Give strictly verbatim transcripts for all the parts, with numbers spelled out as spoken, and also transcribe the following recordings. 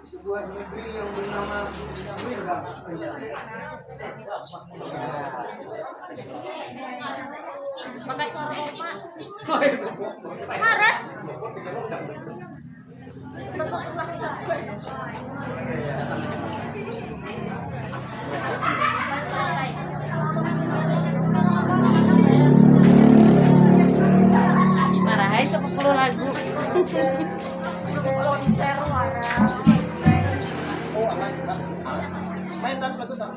Sebuah negeri yang bernama Winda. Pakai suara Oma. Harat. Marahai sepuluh lagu. Konser wara. Main terus lagu tak?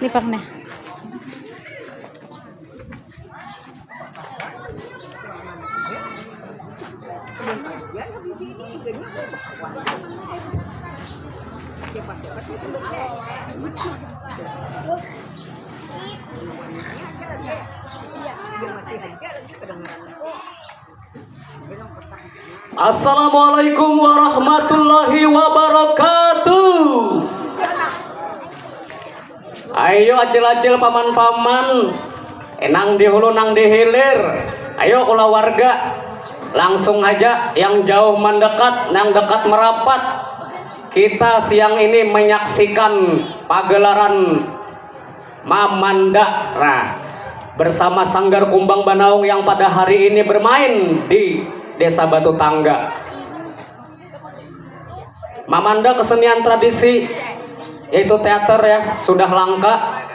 Ini pang nih. Assalamualaikum warahmatullahi wabarakatuh. Ayo acil-acil, paman-paman, eh, nang di hulu nang di hilir, ayo kulawarga, langsung haja yang jauh mendekat, nang dekat merapat. Kita siang ini menyaksikan pagelaran Mamanda, nah, bersama Sanggar Kumbang Banaung yang pada hari ini bermain di Desa Batu Tangga. Mamanda kesenian tradisi, yaitu teater, ya, sudah langka,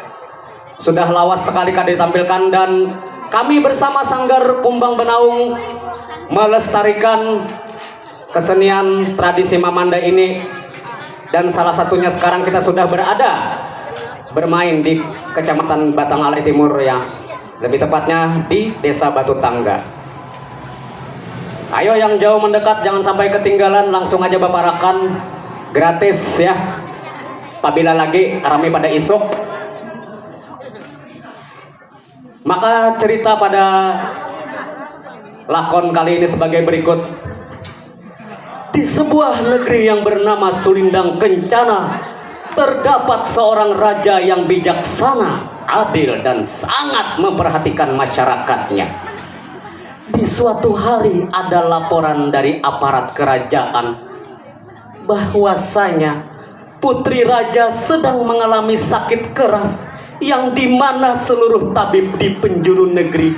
sudah lawas sekali kada ditampilkan, dan kami bersama Sanggar Kumbang Banaung melestarikan kesenian tradisi Mamanda ini, dan salah satunya sekarang kita sudah berada bermain di Kecamatan Batang Alai Timur, ya, lebih tepatnya di Desa Batu Tangga. Ayo yang jauh mendekat, jangan sampai ketinggalan, langsung aja baparakan, gratis, ya. Apabila lagi rame pada isuk, maka cerita pada lakon kali ini sebagai berikut. Di sebuah negeri yang bernama Sulindang Kencana, terdapat seorang raja yang bijaksana, adil, dan sangat memperhatikan masyarakatnya. Di suatu hari, ada laporan dari aparat kerajaan bahwasanya putri raja sedang mengalami sakit keras, yang di mana seluruh tabib di penjuru negeri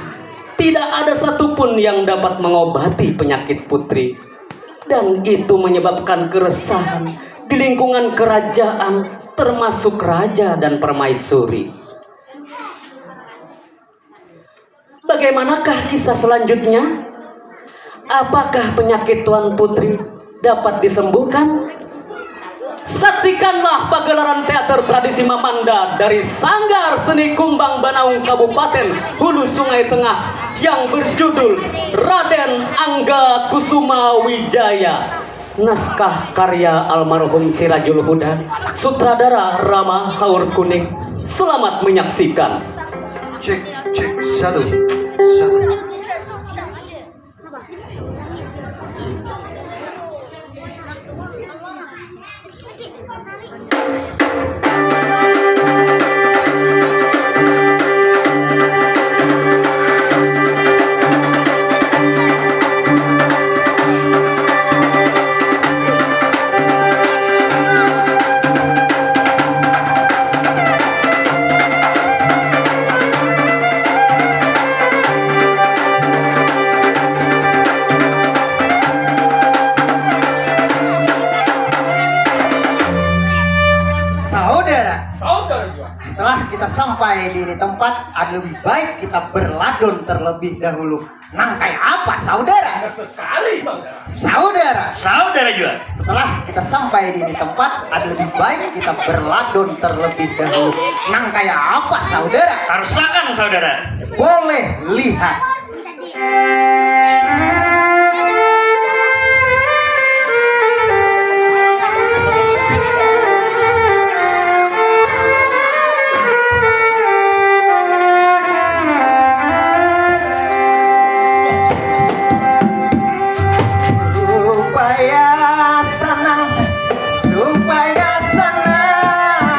tidak ada satupun yang dapat mengobati penyakit putri, dan itu menyebabkan keresahan di lingkungan kerajaan, termasuk raja dan permaisuri. Bagaimanakah kisah selanjutnya? Apakah penyakit Tuan Putri dapat disembuhkan? Saksikanlah pagelaran teater tradisi Mamanda dari Sanggar Seni Kumbang Banaung Kabupaten Hulu Sungai Tengah yang berjudul Raden Angga Kusuma Wijaya. Naskah karya almarhum Sirajul Huda, sutradara Rama Haur Kuning. Selamat menyaksikan. Cek, cek, satu, satu. Saudara, saudara juang, setelah kita sampai di ini tempat, ada lebih baik kita berladon terlebih dahulu. Nang kaya apa, saudara? Benar sekali, saudara. Saudara. Saudara juang, setelah kita sampai di ini tempat, ada lebih baik kita berladon terlebih dahulu. Nang kaya apa, saudara? Tarusakan, saudara. Boleh lihat. Supaya sanang, supaya sanang,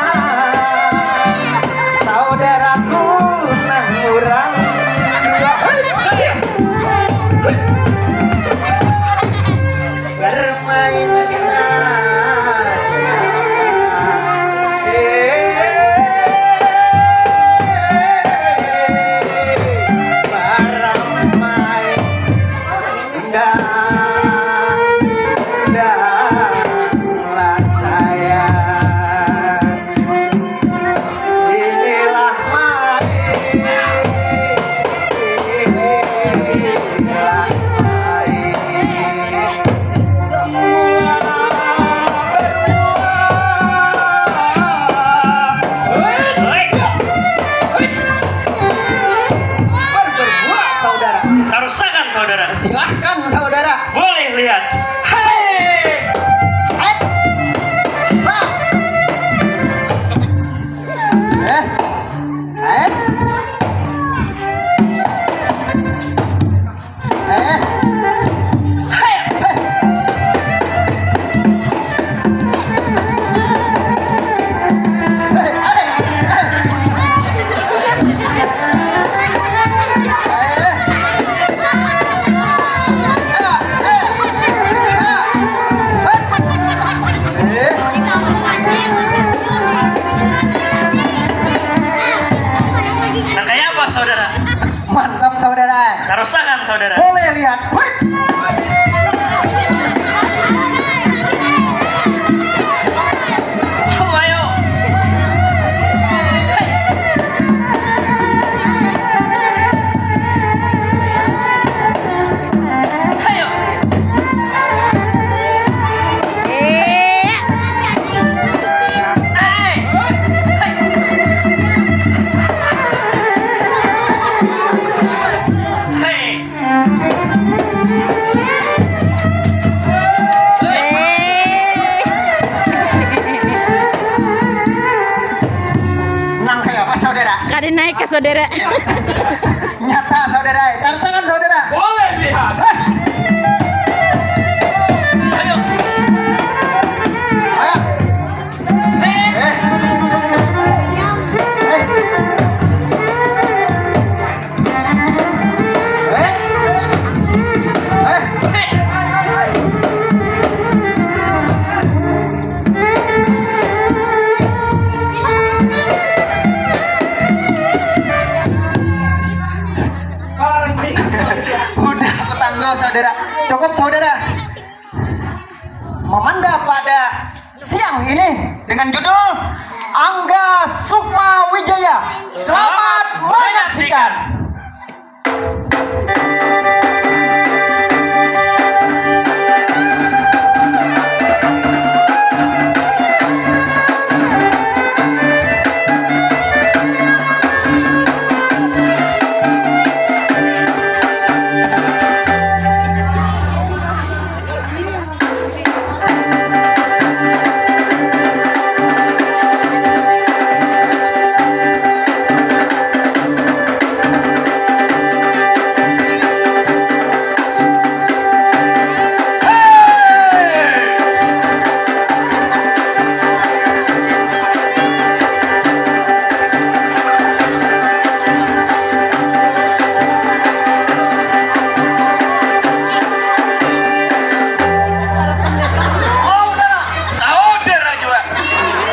saudaraku nang urang dua. Saudara. Tarusakan, saudara. Boleh lihat. Wih. Ayo. Ayo. Nang kayak apa, saudara? Kada naik ke saudara. Nyata, saudara. Tarsangan, saudara. Boleh lihat. Hah? Ayo. Ayo. Eh. Eh. Eh. Eh. Udah, aku tanggal, saudara. Cukup, saudara. Memanda pada siang ini dengan judul Angga Sukma Wijaya. Selamat menyaksikan. Saudara jua.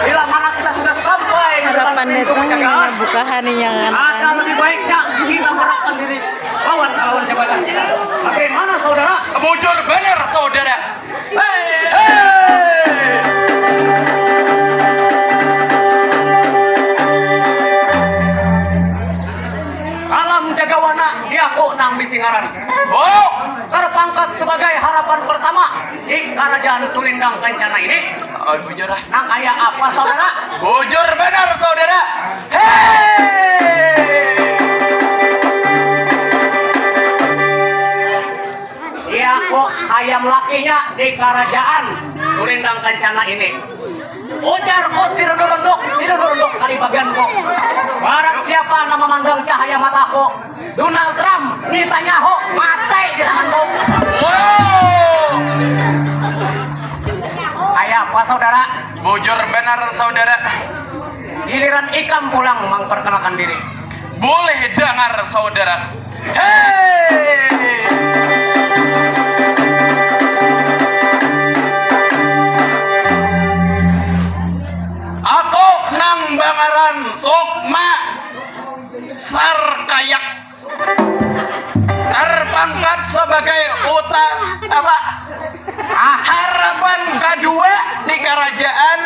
Bila mana kita sudah sampai di depan pintu penjagaan, buka haninya kan. Ada lebih baiknya kita merapkan diri lawan, lawan jabatan kita. Bagaimana, saudara? Bujur banar, saudara. Hei! Hei! Alam Jagawana, diaku nang bisi ngaran. Oh! Terpangkat sebagai harapan pertama di Karajaan Sulindang Kencana ini. Oh, bujur ah. Nang kaya apa, saudara? Bujur banar, saudara. Hei! Iya, kok hayam lakinya di Karajaan Sulindang Kencana ini. Ujar ko si Rundu Runduk, si Rundu Runduk kalibagan ko. Barang siapa nang mamandang cahaya mataku, Donald Trump, Netanyahu, mati di tanganku. Wow. Kaya apa, saudara? Bujur banar, saudara. Giliran ikam pulang memperkenalkan diri. Boleh dangar, saudara. Hei! Aku nang bangaran Sukma Sarkayak. Terpangkat sebagai uta-, apa? Ah, harapan kedua di Karajaan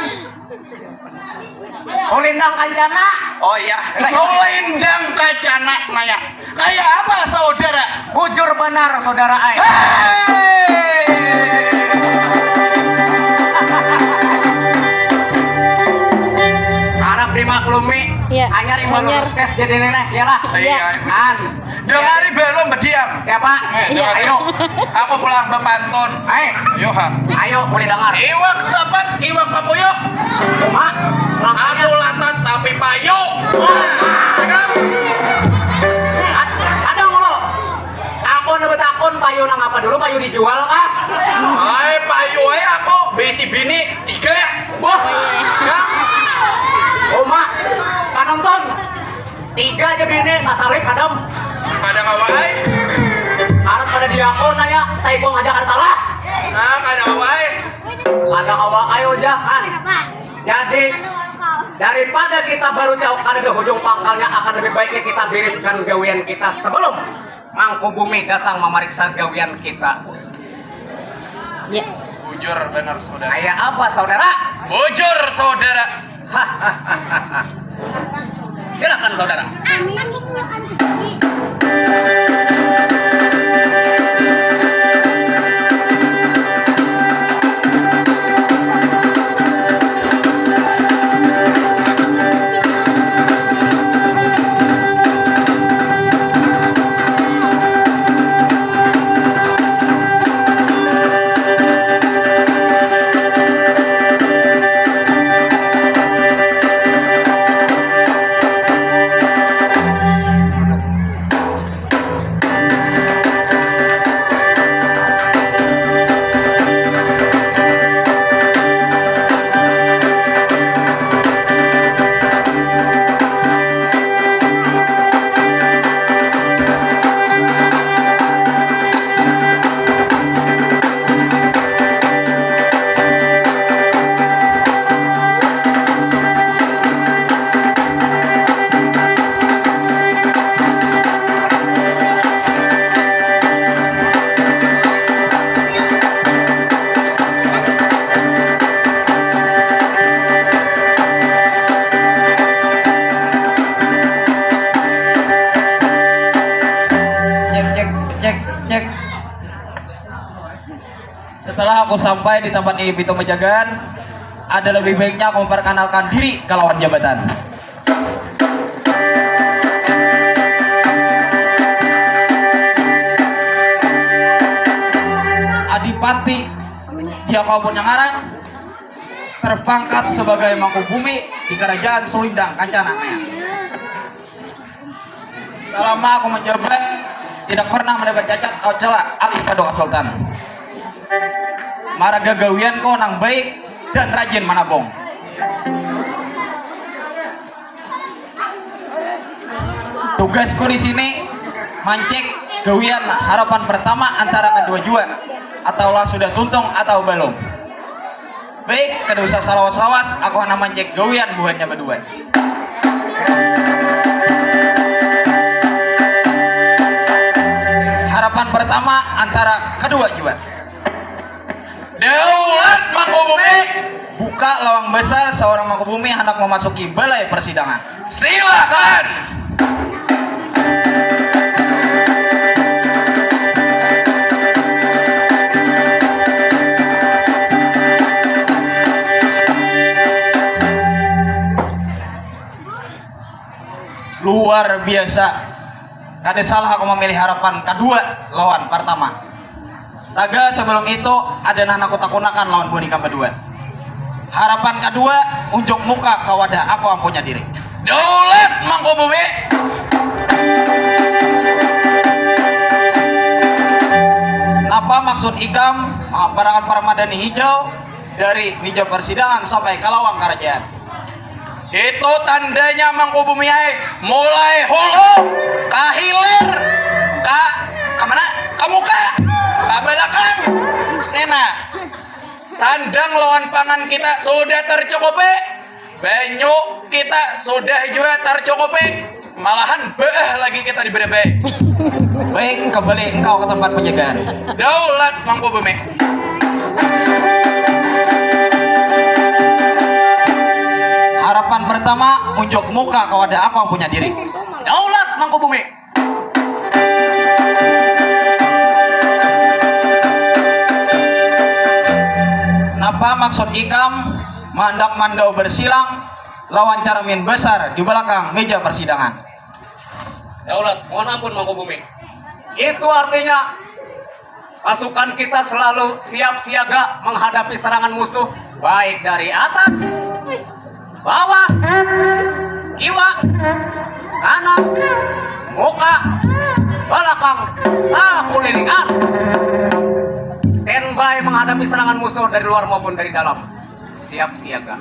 Sulindang Kancana. Oh iya, Sulindang Kancana naya. Kaya apa, saudara? Bujur banar, saudara ai. Hei! Harap dimaklumi. Iya. Hanyar imbah hanyar lulus tes jadi nenek, iyalah. Iya. Iya. An. Dengari balum bediam. Siapa? Eh, iya. Dengari. Ayo. Aku pulang bepantun. Ayo. Yo, ha. Ayo, boleh dengar. Iwak sapat, iwak papuyuh. Mak, aku latat tapi payu. Wah, ya kan? Ad-, ada ngolo. Aku udah betakun payu nang apa dulu, payu dijual kah? Ai, payu ai aku bisi bini tiga. Wah. Ya. Oma, panonton. Tiga aja bini, tak salib kadam. Kada kawa ai. Arat pada diakon nanya, saikung aja kada kalah. Nah, kada kawa ai. Kada kawa ai, ujakan. Jadi, daripada kita baru jauh kada ada hujung pangkalnya, akan lebih baiknya kita bereskan gawian kita sebelum Mangkubumi datang memeriksa gawian kita. Ya. Bujur benar, saudara. Kayak apa, saudara? Bujur, saudara. Silakan, saudara. Amin. Cek, cek, cek, cek. Setelah aku sampai di tempat ini, Pitu Majagan, ada lebih baiknya aku memperkenalkan diri ke lawan jabatan. Adipati, dia kau punya ngaran, terpangkat sebagai Mangkubumi di Kerajaan Sulindang Kancana. Selama aku menjabat, tidak pernah mendapat cacat atau celah alih kepada Sultan. Maraga gawianku nang baik dan rajin menabung. Tugasku di sini mancik gawian harapan pertama antara kedua jua, atau lah sudah tuntung atau belum. Baik, kada usah salawas-lawas, aku handak mancik gawian buhannya badua. Harapan pertama antara kedua jua. Daulat Mangkubumi. Buka lawang besar, seorang Mangkubumi handak memasuki balai persidangan. Silakan. Luar biasa. Kada salah aku memilih harapan kedua lawan pertama. Tagal sebelum itu, ada nang aku takunakan lawan buhan ikam badua. Harapan kedua, unjuk muka ka wadah aku ampunya diri. Daulat Mangkubumi. Napa maksud ikam menghamparakan Parmadani Hijau dari meja persidangan sampai ke lawang kerajaan? Itu tandanya Mangkubumi ai, mulai hulu, ka hilir, ka, ka mana? Ka muka, ka balakang. Nena, sandang lawan pangan kita sudah tercukupi, banyu kita sudah jua tercukupi, malahan baah lagi kita dibarabai. Baik, kembali engkau ke tempat penjagaan. Daulat Mangkubumi. Harapan pertama, unjuk muka ka wadah aku ampunya diri. Daulat Mangkubumi. Napa maksud ikam maandak mandau bersilang lawan carmin besar di balakang meja persidangan? Daulat, mohon ampun, Mangkubumi. Itu artinya pasukan kita selalu siap siaga menghadapi serangan musuh, baik dari atas, bawah, kiwa, kanan, muka, balakang, sakulilingan. Standby menghadapi serangan musuh dari luar maupun dari dalam. Siap siaga.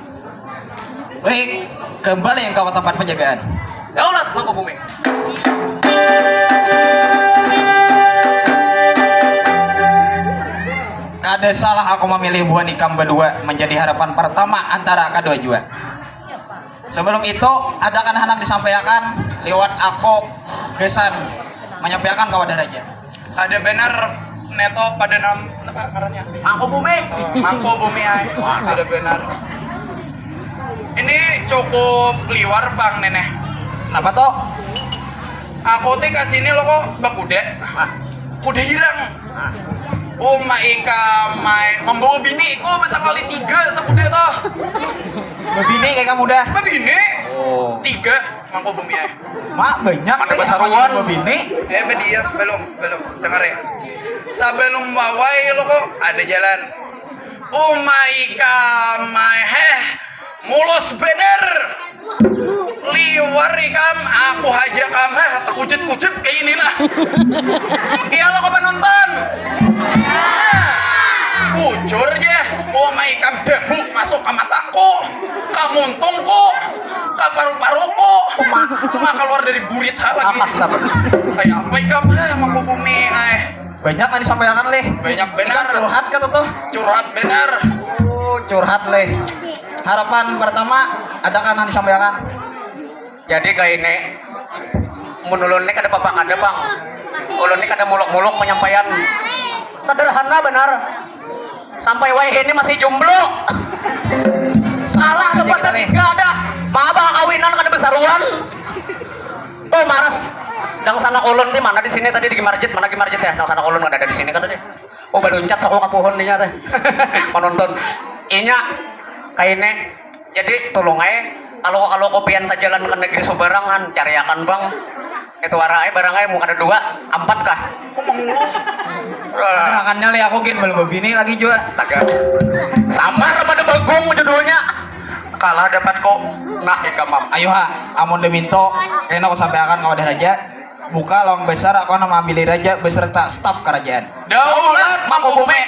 Baik, kembali engkau ke tempat penjagaan. Daulat Mangkubumi. Kada salah aku memilih buhan ikam badua menjadi harapan pertama antara kadua jua. Sebelum itu, ada kan handak disampaiakan liwat aku gasan Manyampaiakan ka wadah raja. Ada banar neto pada nam apa ngarannya? Mangku bumi. Oh, mangku bumi ai. Ada banar. Ini cukup liwar pang neneh. Apa to? Aku teh kasini lo kok bakuda. Kuda hirang. Uma ikam mai membawa biniku besakali tiga sakuda toh. Bebini kayak kamu dah. Bebini. Oh. Tiga. Mangku bumi ai. Mak banyak. Mana nih, basaruan? Apa bini? Eh, bediam, belum, belum. Dengar ya. Sebelum wawai lo kok ada jalan. Uma ikam mai heh. Mulus bener. Liwar ikam, aku haja kam heh, takujut-kujut kayak ini nah. Iya lo kok penonton. Nah, bujur ya. Uma ikam dabu masuk ke mataku. Kamuntungku, kaparu-paruku, ma keluar dari burit ha lagi. Astaga. Kayak apa ikam ha mangku bumi ai. Banyak nang disampaikan lih. Banyak benar. Curhat kata tuh. Curhat benar. Oh, curhat lih. Harapan pertama ada kan nang disampaikan? Jadi kayak ini, mun ulun ni kada apa-apa kada pang. Ulun ni kada muluk-muluk penyampaian. Sederhana benar. Sampai wayah ini masih jomblo. Salah dapat tiga ada. Maaf kawinan kada besaruan. Tuh maras. Dang sanak ulun ti mana di sini tadi di Gimarjit, mana Gimarjit ya? Dang sanak ulun kada ada di sini kan tadi. Oh baluncat aku ka pohon dinya teh. Menonton. Inya kaine. Jadi tulung ai kalau kalau kopian tajalan ke negeri subarang han cariakan bang. Itu wara ai barang ai mun kada dua, ampat kah? Aku manguluh. Makannya li aku gin belum bini lagi jua. Taga. Samar pada bagong judulnya. Kalah dapat kok. Nah ikam mam. Ayo ha, amun udah minto, kena aku sampai akan kau ada raja. Buka lawang besar aku nama ambil raja beserta staf kerajaan. Daulat Mangkubumi.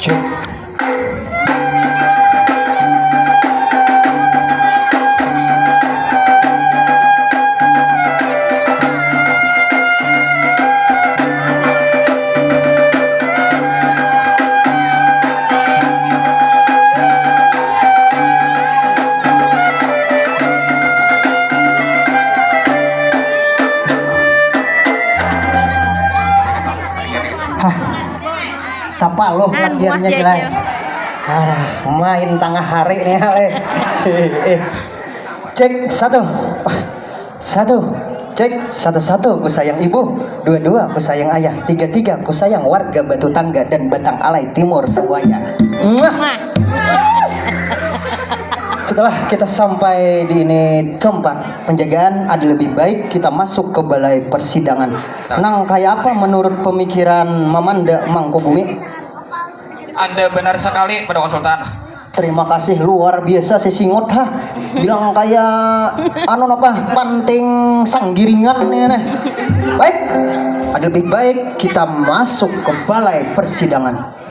Cek. Hah. Tapaluh latihannya jelai. Alah, main tangah hari nih ale. Eh, cek satu. Satu. Cek satu satu ku sayang ibu, dua dua ku sayang ayah, tiga tiga ku sayang warga Batu Tangga dan Batang Alai Timur semuanya. Muah. Setelah kita sampai di ini tempat penjagaan, ada lebih baik kita masuk ke balai persidangan. Nang kaya apa menurut pemikiran Mamanda Mangkubumi? Anda benar sekali, Paduka Sultan. Terima kasih, luar biasa si Singut ha. Bilang kaya anu napa panting sanggiringan nih nah. Baik, ada lebih baik kita masuk ke balai persidangan.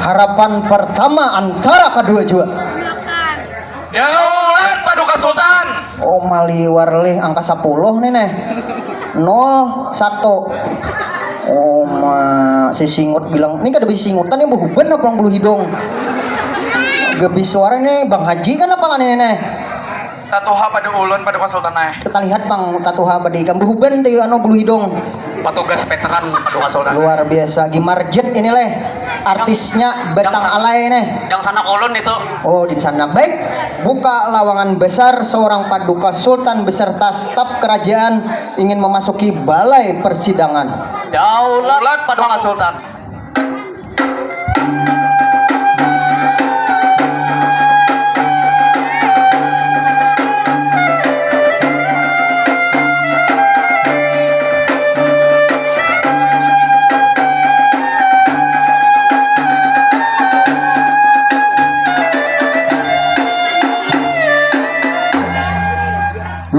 Harapan pertama antara kedua jua. Daulat Paduka Sultan. Oh maliwar lih angka sapuluh nih neh. Nol satu. Oh ma si Singut bilang ini kada bisi singutan yang behuban apa yang bulu hidung. Gabis suara ini Bang Haji kan apa kan ini neh. Tatuha pada ulun Paduka Sultan ai. Kita lihat Bang tatuha pada ikam behuban ti anu bulu hidung. Patugas veteran Paduka Sultan. Luar biasa Gimarjet ini leh. Artisnya Batang Alai nih. Yang sanak ulun itu. Oh di sana baik. Buka lawangan besar seorang Paduka Sultan beserta staf kerajaan ingin memasuki balai persidangan. Daulat Paduka Sultan.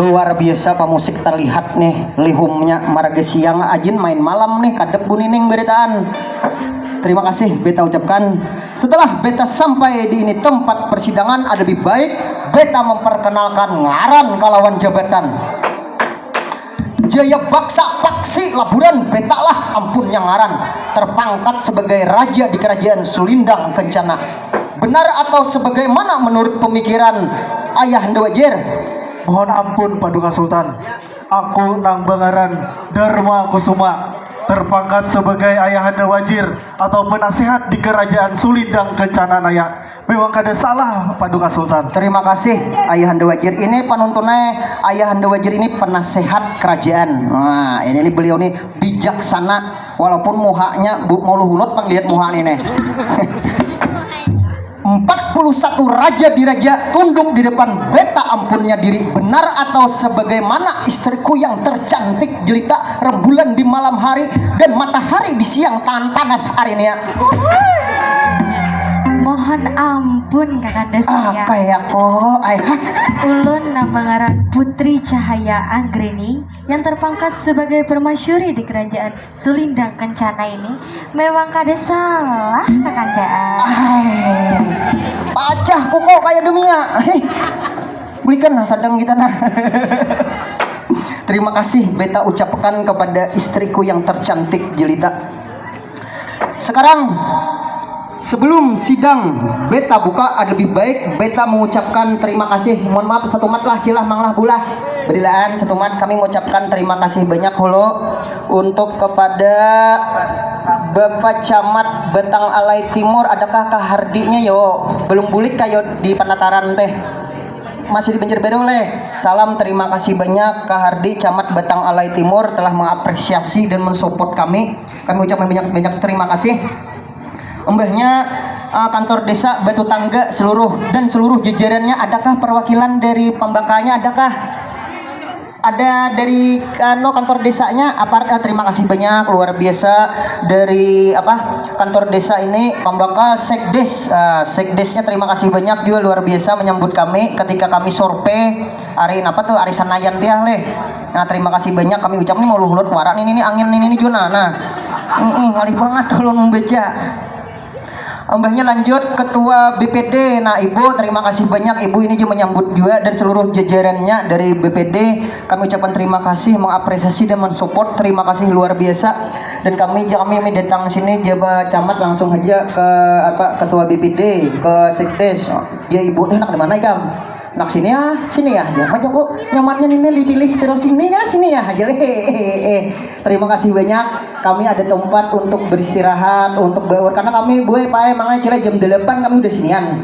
Luar biasa pamusik terlihat nih, lihumnya maraga siang ajin main malam nih, kadep bunining beritaan. Terima kasih beta ucapkan. Setelah beta sampai di ini tempat persidangan, ada lebih baik beta memperkenalkan ngaran kalawan jabatan. Jaya baksa paksi laburan betalah ampunnya ngaran, terpangkat sebagai raja di kerajaan Sulindang Kencana. Benar atau sebagaimana menurut pemikiran Ayahanda Wajir? Mohon ampun Paduka Sultan. Aku nang bangaran Dharma Kusuma, terpangkat sebagai Ayahanda Wajir atau penasihat di kerajaan Sulindang Kencana Naya. Memang kada salah Paduka Sultan. Terima kasih Ayahanda Wajir. Ini panuntunnya, Ayahanda Wajir ini penasehat kerajaan. Nah, ini, ini beliau ini bijaksana. Walaupun muhanya bu, mau luhulut pang lihat muha ini nih. Empat puluh satu raja diraja tunduk di depan beta ampunnya diri, benar atau sebagaimana istriku yang tercantik jelita rembulan di malam hari dan matahari di siang tan panas hari ini ya. Mohon ampun kakanda Ah, saya. Kayak kok, ay, hah? Ulun nama ngaran Putri Cahaya Anggreni yang terpangkat sebagai permasyuri di kerajaan Sulindang Kencana ini memang kada salah kakanda. Ay, pacah pokok kayak dunia. Heh. Bulikan nah sadang kita nah. Terima kasih beta ucapkan kepada istriku yang tercantik jelita. Sekarang sebelum sidang beta buka, ada lebih baik beta mengucapkan terima kasih. Mohon maaf satumat lah cilah manglah bulas. Berilaan satumat kami mengucapkan terima kasih banyak holo untuk kepada Bapak Camat Batang Alai Timur, adakah kahardinya yo? Belum bulik kayo di Panataran teh. Masih di Banjarbaru leh. Salam terima kasih banyak Kak Hardi Camat Batang Alai Timur telah mengapresiasi dan mensupport kami. Kami ucapkan banyak-banyak terima kasih. Embahnya uh, kantor desa Batu Tangga seluruh dan seluruh jajarannya, adakah perwakilan dari pambakalnya, adakah ada dari anu kantor desanya apa uh, terima kasih banyak luar biasa dari apa kantor desa ini pambakal sekdes uh, sekdesnya terima kasih banyak juga luar biasa menyambut kami ketika kami survei hari apa tuh hari Senayan tiah leh. Nah terima kasih banyak kami ucap nih mau luhut warak ini nih angin ini nih Juna nah. Mm-mm, ngalih banget ulun membaca. Embahnya lanjut ketua B P D. Nah, Ibu terima kasih banyak Ibu ini juga menyambut juga dan seluruh jajarannya dari B P D. Kami ucapkan terima kasih, mengapresiasi dan mensupport. Terima kasih luar biasa. Dan kami kami datang sini jaba camat langsung aja ke apa ketua B P D, ke sekdes. Ya Ibu teh nak di mana ikam? Nak sini ya, sini ya. Ya, aja kok nyamannya ini dipilih terus sini ya, sini ya aja leh. Terima kasih banyak. Kami ada tempat untuk beristirahat, untuk baur karena kami buai pae mangai cile jam delapan kami udah sinian.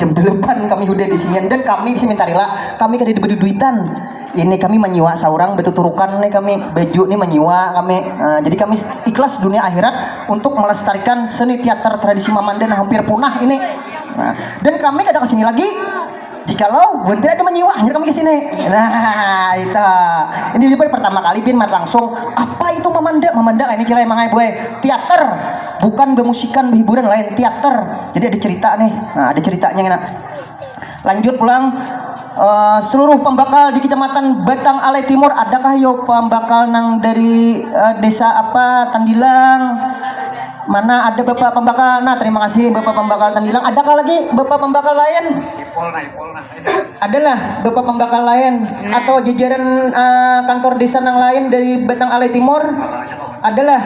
Jam delapan kami udah di sinian dan kami di sini tarila kami kada diberi duitan. Ini kami menyiwa seorang betuturukan nih kami baju nih menyiwa kami. Uh, jadi kami ikhlas dunia akhirat untuk melestarikan seni teater tradisi Mamanda yang hampir punah ini. Nah, dan kami kada kesini lagi jikalau bukan ada menyiwa hanya kami kesini. Nah itu ini pertama kali bin mat langsung apa itu Mamanda Mamanda ini cilai mangai buai teater bukan bermusikan berhiburan lain teater jadi ada cerita nih nah ada ceritanya nah lanjut pulang uh, seluruh pembakal di kecamatan Batang Alai Timur adakah yo pembakal nang dari uh, desa apa Tandilang mana ada bapak pembakal nah terima kasih bapak pembakal Tandilang adakah lagi bapak pembakal lain adalah bapak pembakal lain atau jajaran uh, kantor desa nang lain dari Batang Alai Timur adalah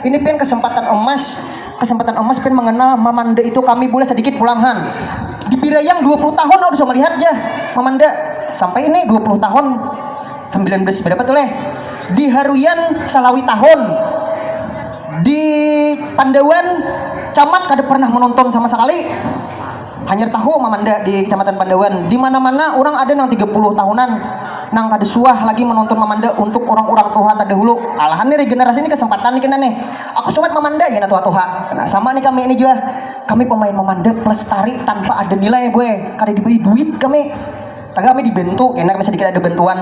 ini pian kesempatan emas kesempatan emas pian mengenal Mamanda itu kami boleh sedikit pulanghan di Birayang dua puluh tahun harus melihat ya Mamanda sampai ini dua puluh tahun sembilan belas berapa tuh leh di Haruyan salawi tahun di Pandawan camat kada pernah menonton sama sekali hanyar tahu mamanda di Kecamatan Pandawan di mana-mana orang ada nang tiga puluh tahunan nang kada suah lagi menonton mamanda untuk orang-orang tuha terdahulu alahan nih regenerasi ini kesempatan nih kena nih aku sumat mamanda ya tuha-tuha nah sama nih kami ini juga kami pemain mamanda pelestari tanpa ada nilai gue kada diberi duit kami taga kami dibantu kena kami sedikit ada bantuan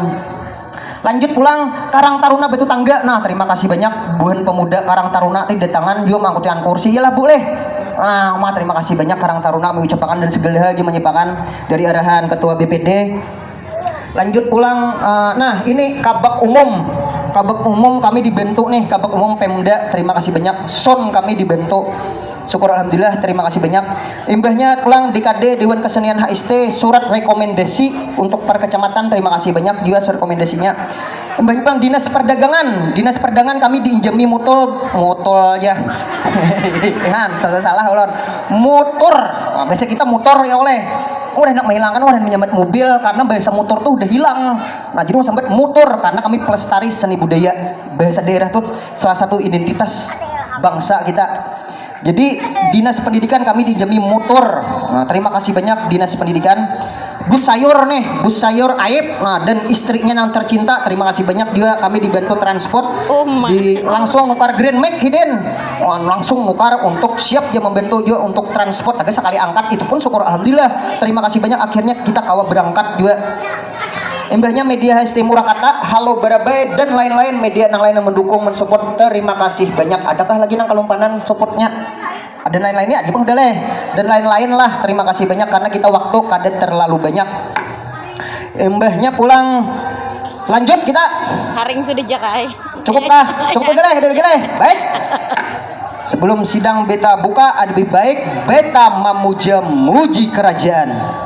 Lanjut pulang Karang Taruna Batu Tangga. Nah, terima kasih banyak buhan pemuda Karang Taruna ti datangan juga mangkuti kursi. Iyalah, Bu leh. Nah, ma terima kasih banyak Karang Taruna mengucapkan dan segala hal menyipakan dari arahan ketua B P D. Lanjut pulang, eh, nah, ini kabak umum. Kabak umum kami dibantu nih, kabak umum Pemda. Terima kasih banyak. Sound kami dibantu. Syukur alhamdulillah, terima kasih banyak. Imbahnya pulang D K D, Dewan Kesenian H S T, surat rekomendasi untuk per kecamatan. Terima kasih banyak juga surat rekomendasinya. Imbahnya pulang Dinas Perdagangan. Dinas Perdagangan kami diinjami mutol, mutol aja. Kan, tak salah ulun. Mutur. Nah, biasa kita mutor ya oleh. Udah nak menghilangkan, udah menyambat mobil karena bahasa mutur tuh udah hilang. Nah, jadi mau sambat mutur karena kami pelestari seni budaya, bahasa daerah tuh salah satu identitas bangsa kita. Jadi, Dinas Pendidikan kami diinjami mutur. Nah, terima kasih banyak Dinas Pendidikan. Bus sayur nih, bus sayur Aib. Nah, dan istrinya yang tercinta, terima kasih banyak juga, kami dibantu transport. Oh my. Di, langsung nukar Grand Max hidin. Wah, langsung nukar untuk siap dia membantu juga untuk transport. Agak sekali angkat, itu pun syukur alhamdulillah. Terima kasih banyak, akhirnya kita kawa berangkat juga. Imbahnya media H S T Murakata, Halo Barabai, dan lain-lain media yang lain yang mendukung, mensupport. Terima kasih banyak. Adakah lagi nang kalumpanan supportnya? Ada lain-lainnya, aja pang udah leh. Dan lain-lain lah. Terima kasih banyak karena kita waktu kada terlalu banyak. Imbahnya pulang, lanjut kita. Haring sudah jakai. Cukup kah? Cukup udah leh, udah leh. Baik. Sebelum sidang beta buka, lebih baik beta memuja-muji kerajaan.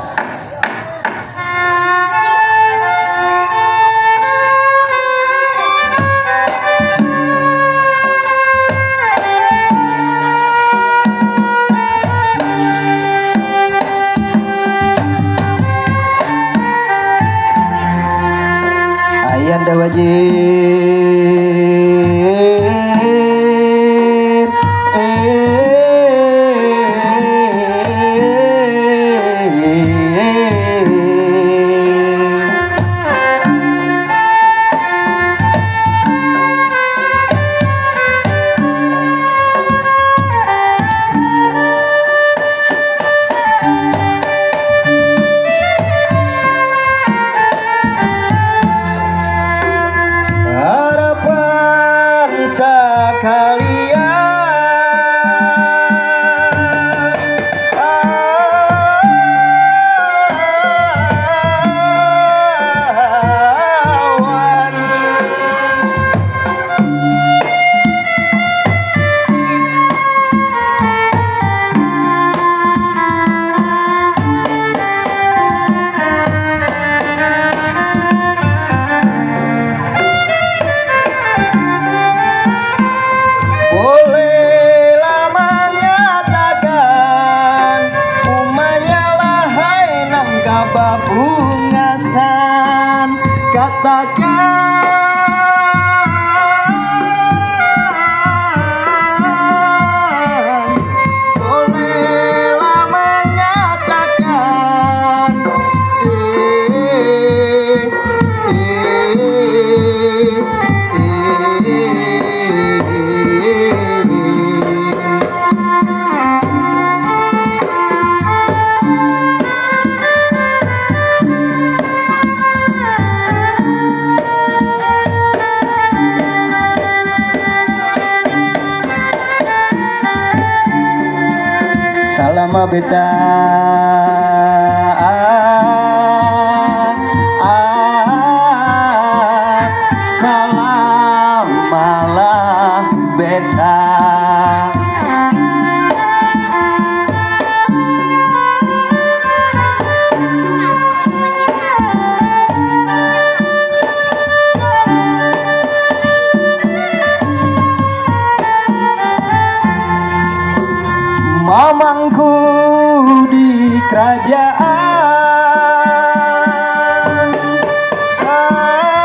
Ayanda Wajib. Harapan sakalian. Awan. Bolehlah manyatakan, umanya lahai nang kababungasan. Katakan, bolehlah manyatakan. Eh, eh, eh, eh. Salama beta, ah, ah, salamalah beta. Mamangku di kerajaan. Awan.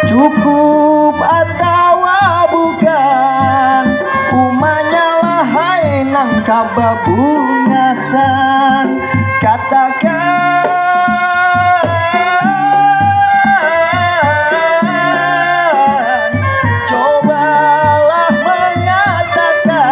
Cukup atawa bukan, umanya lahai nang kababungasan. Katakan, cobalah manyatakan.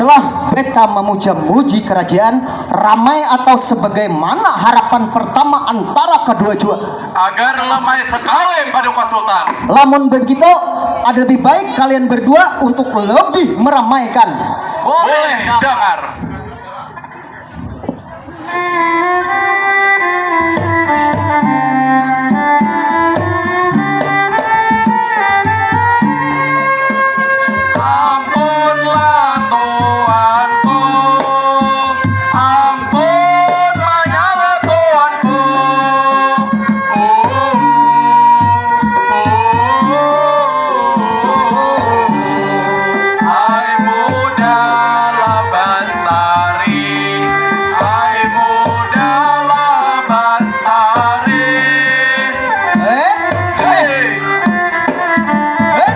Setelah beta memuja-muji kerajaan, ramai atau sebagaimana harapan pertama antara kedua jua? Agar lamai sekali Paduka Sultan. Lamun begitu, ada lebih baik kalian berdua untuk lebih meramaikan. Boleh dengar. Ampunlah tuanku, ampun manyala tuanku. Ai muda labas tari, ai muda labas tari. Eh, hei. Eh.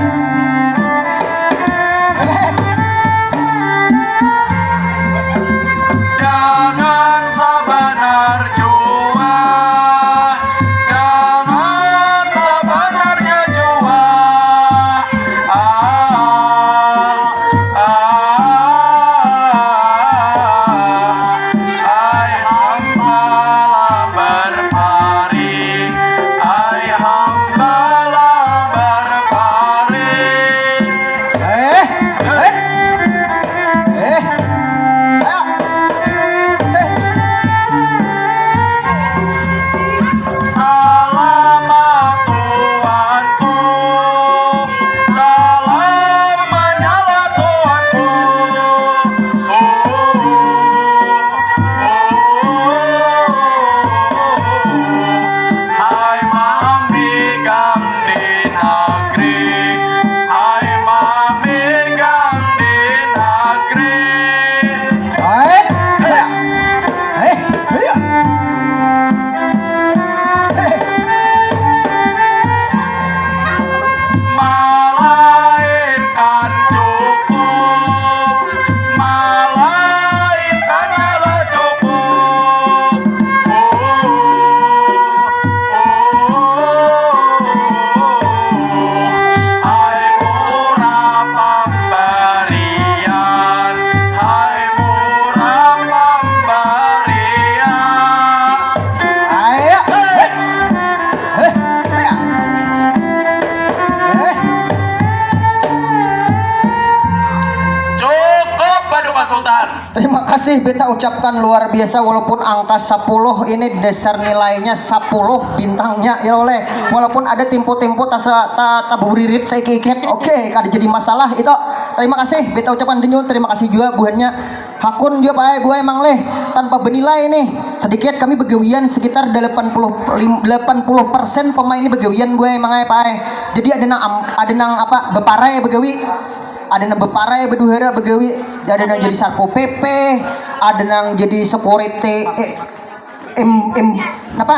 Eh. Jangan sabanar jua, jangan sabanarnya jua. Ah, ah, ai hamba lah berparing, ai hamba lah berparing. Eh, eh, eh, ayo. Eh. Salamat tuanku, salam manyala tuanku. Oh, oh, oh, oh. Hai mamigang di nagri, hai mamigang di nagri. Hai, haya. Hai, haya. Hei. Malainkan cukup, malainkan nyala cukup. Oh, oh, oh, oh. Ai murah pambarian, ai murah pambarian. Ayo. Hei. Hei. Ayo. Hei. Cukup, Paduka Sultan. Terima kasih beta ucapkan luar biasa, walaupun angka sapuluh ini dasar nilainya sapuluh bintangnya ya oleh. Walaupun ada tempo-tempo tasa ta, taburirit saikit-ikit. Oke, kada jadi masalah itu. Terima kasih beta ucapkan dinyu, terima kasih jua buhannya. Hakun jua pae buai mangleh tanpa benilai nih. Sedikit kami begawian sekitar delapan puluh lim-, delapan puluh persen pemain ini begawian buai mangai pae. Jadi ada nang am-, ada nang apa beparai begawi. Ada nang beparai beduhara begawi, ada nang jadi sarpo P P, ada nang jadi security, eh, M, M, napa?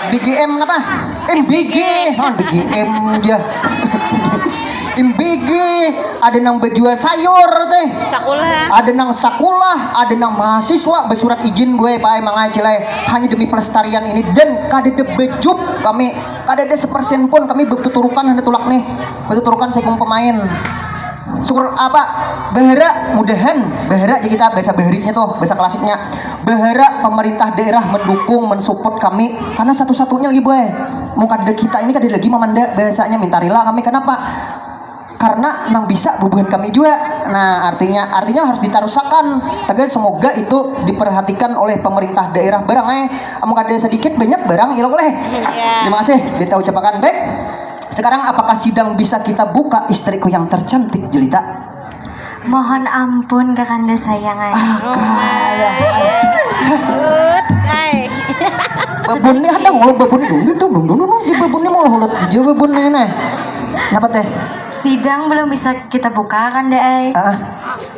B G M napa? M B G, non B G M ja. M B G, ada nang bejual sayur teh. Sakulah. Ada nang sakulah, ada nang mahasiswa bersurat izin buai pae mangai cilai hanya demi pelestarian ini dan kadada bejup kami, kadada sepersen pun kami bertuturukan hendak tulak nih, bertuturukan saikung pemain. Syukur apa? Bahara, mudahan bahara aja kita bahasa baharinya tuh, bahasa klasiknya. Bahara pemerintah daerah mendukung, mensupport kami karena satu-satunya lagi boy. Mau kada kita ini kada lagi memanda bahasanya minta rela kami. Kenapa? Karena nang bisa bubuhan kami juga. Nah, artinya artinya harus ditarusakan. Tegas semoga itu diperhatikan oleh pemerintah daerah barang eh. Amun kada sedikit banyak barang ilok leh. Iya. Terima kasih kita ucapakan baik. Sekarang apakah sidang bisa kita buka istriku yang tercantik jelita? Mohon ampun kakanda sayangan. Ah, kaya. Good, ay. Babun ni ada ngulu babun ni dung dung dung dung dung dung di babun ni mau hulut aja babun ni nah. Kenapa teh? Sidang belum bisa kita buka kakanda ay. Ah.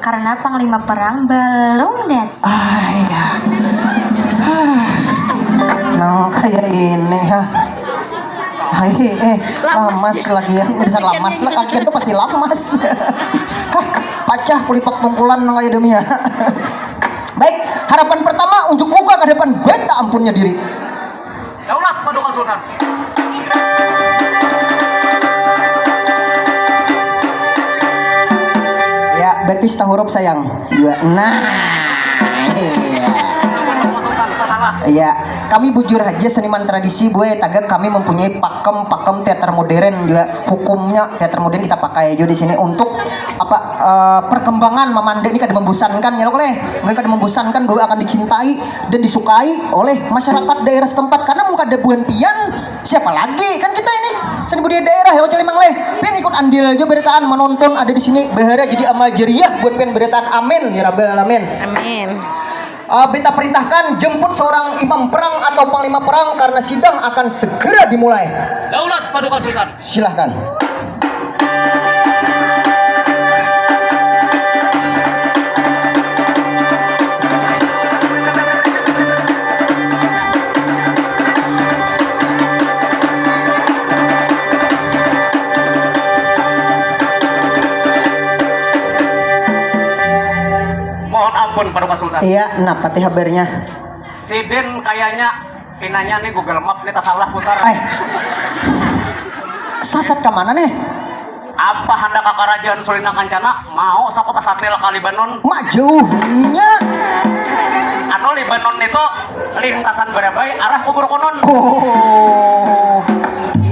Karena panglima perang belum datang. Ah, iya. Nang kayak ini ha. Hai, eh, lamas lagi ya. Dasar lamas lah, kakian tuh pasti lamas. Hah, pacah kulipak tungkulan nang kayak demi ya. Baik, harapan pertama unjuk muka ke depan, beta ampunnya diri. Daulat Paduka Sultan. Ya, Batis tahurup sayang. Dua. Nah. Iya. Iya, kami bujur haja seniman tradisi, buai, tagak kami mempunyai pakem-pakem teater modern juga. Hukumnya teater modern kita pakai juga di sini untuk apa, eh, perkembangan mamanda ini kada membosankan ya, lo, leh. Mungkin kada membosankan bahwa akan dicintai dan disukai oleh masyarakat daerah setempat, karena mun kada buhan pian, siapa lagi? Kan kita ini seni budaya daerah ya, Oce Limang, leh. Pian ikut andil aja berataan, menonton ada di sini, bahara jadi amal jariah buat pian berataan. Amin ya rabbal alamin. Amin. Eh, beta perintahkan jemput seorang imam perang atau panglima perang karena sidang akan segera dimulai. Daulat Paduka Sultan. Silahkan. Mohon ampun, Paduka Sultan. Iya, napa teh habarnya? Sidin kayaknya pinanya nih Google Map nih, tasalah putar. Eh. Sasat ka mana nih? Apa handak ka Karajaan Sulina Kancana, mau saku tasatil ka Libanon. Mak jauhnya. Anu, Libanon itu lintasan Barabai arah Kubur Konon. Oh.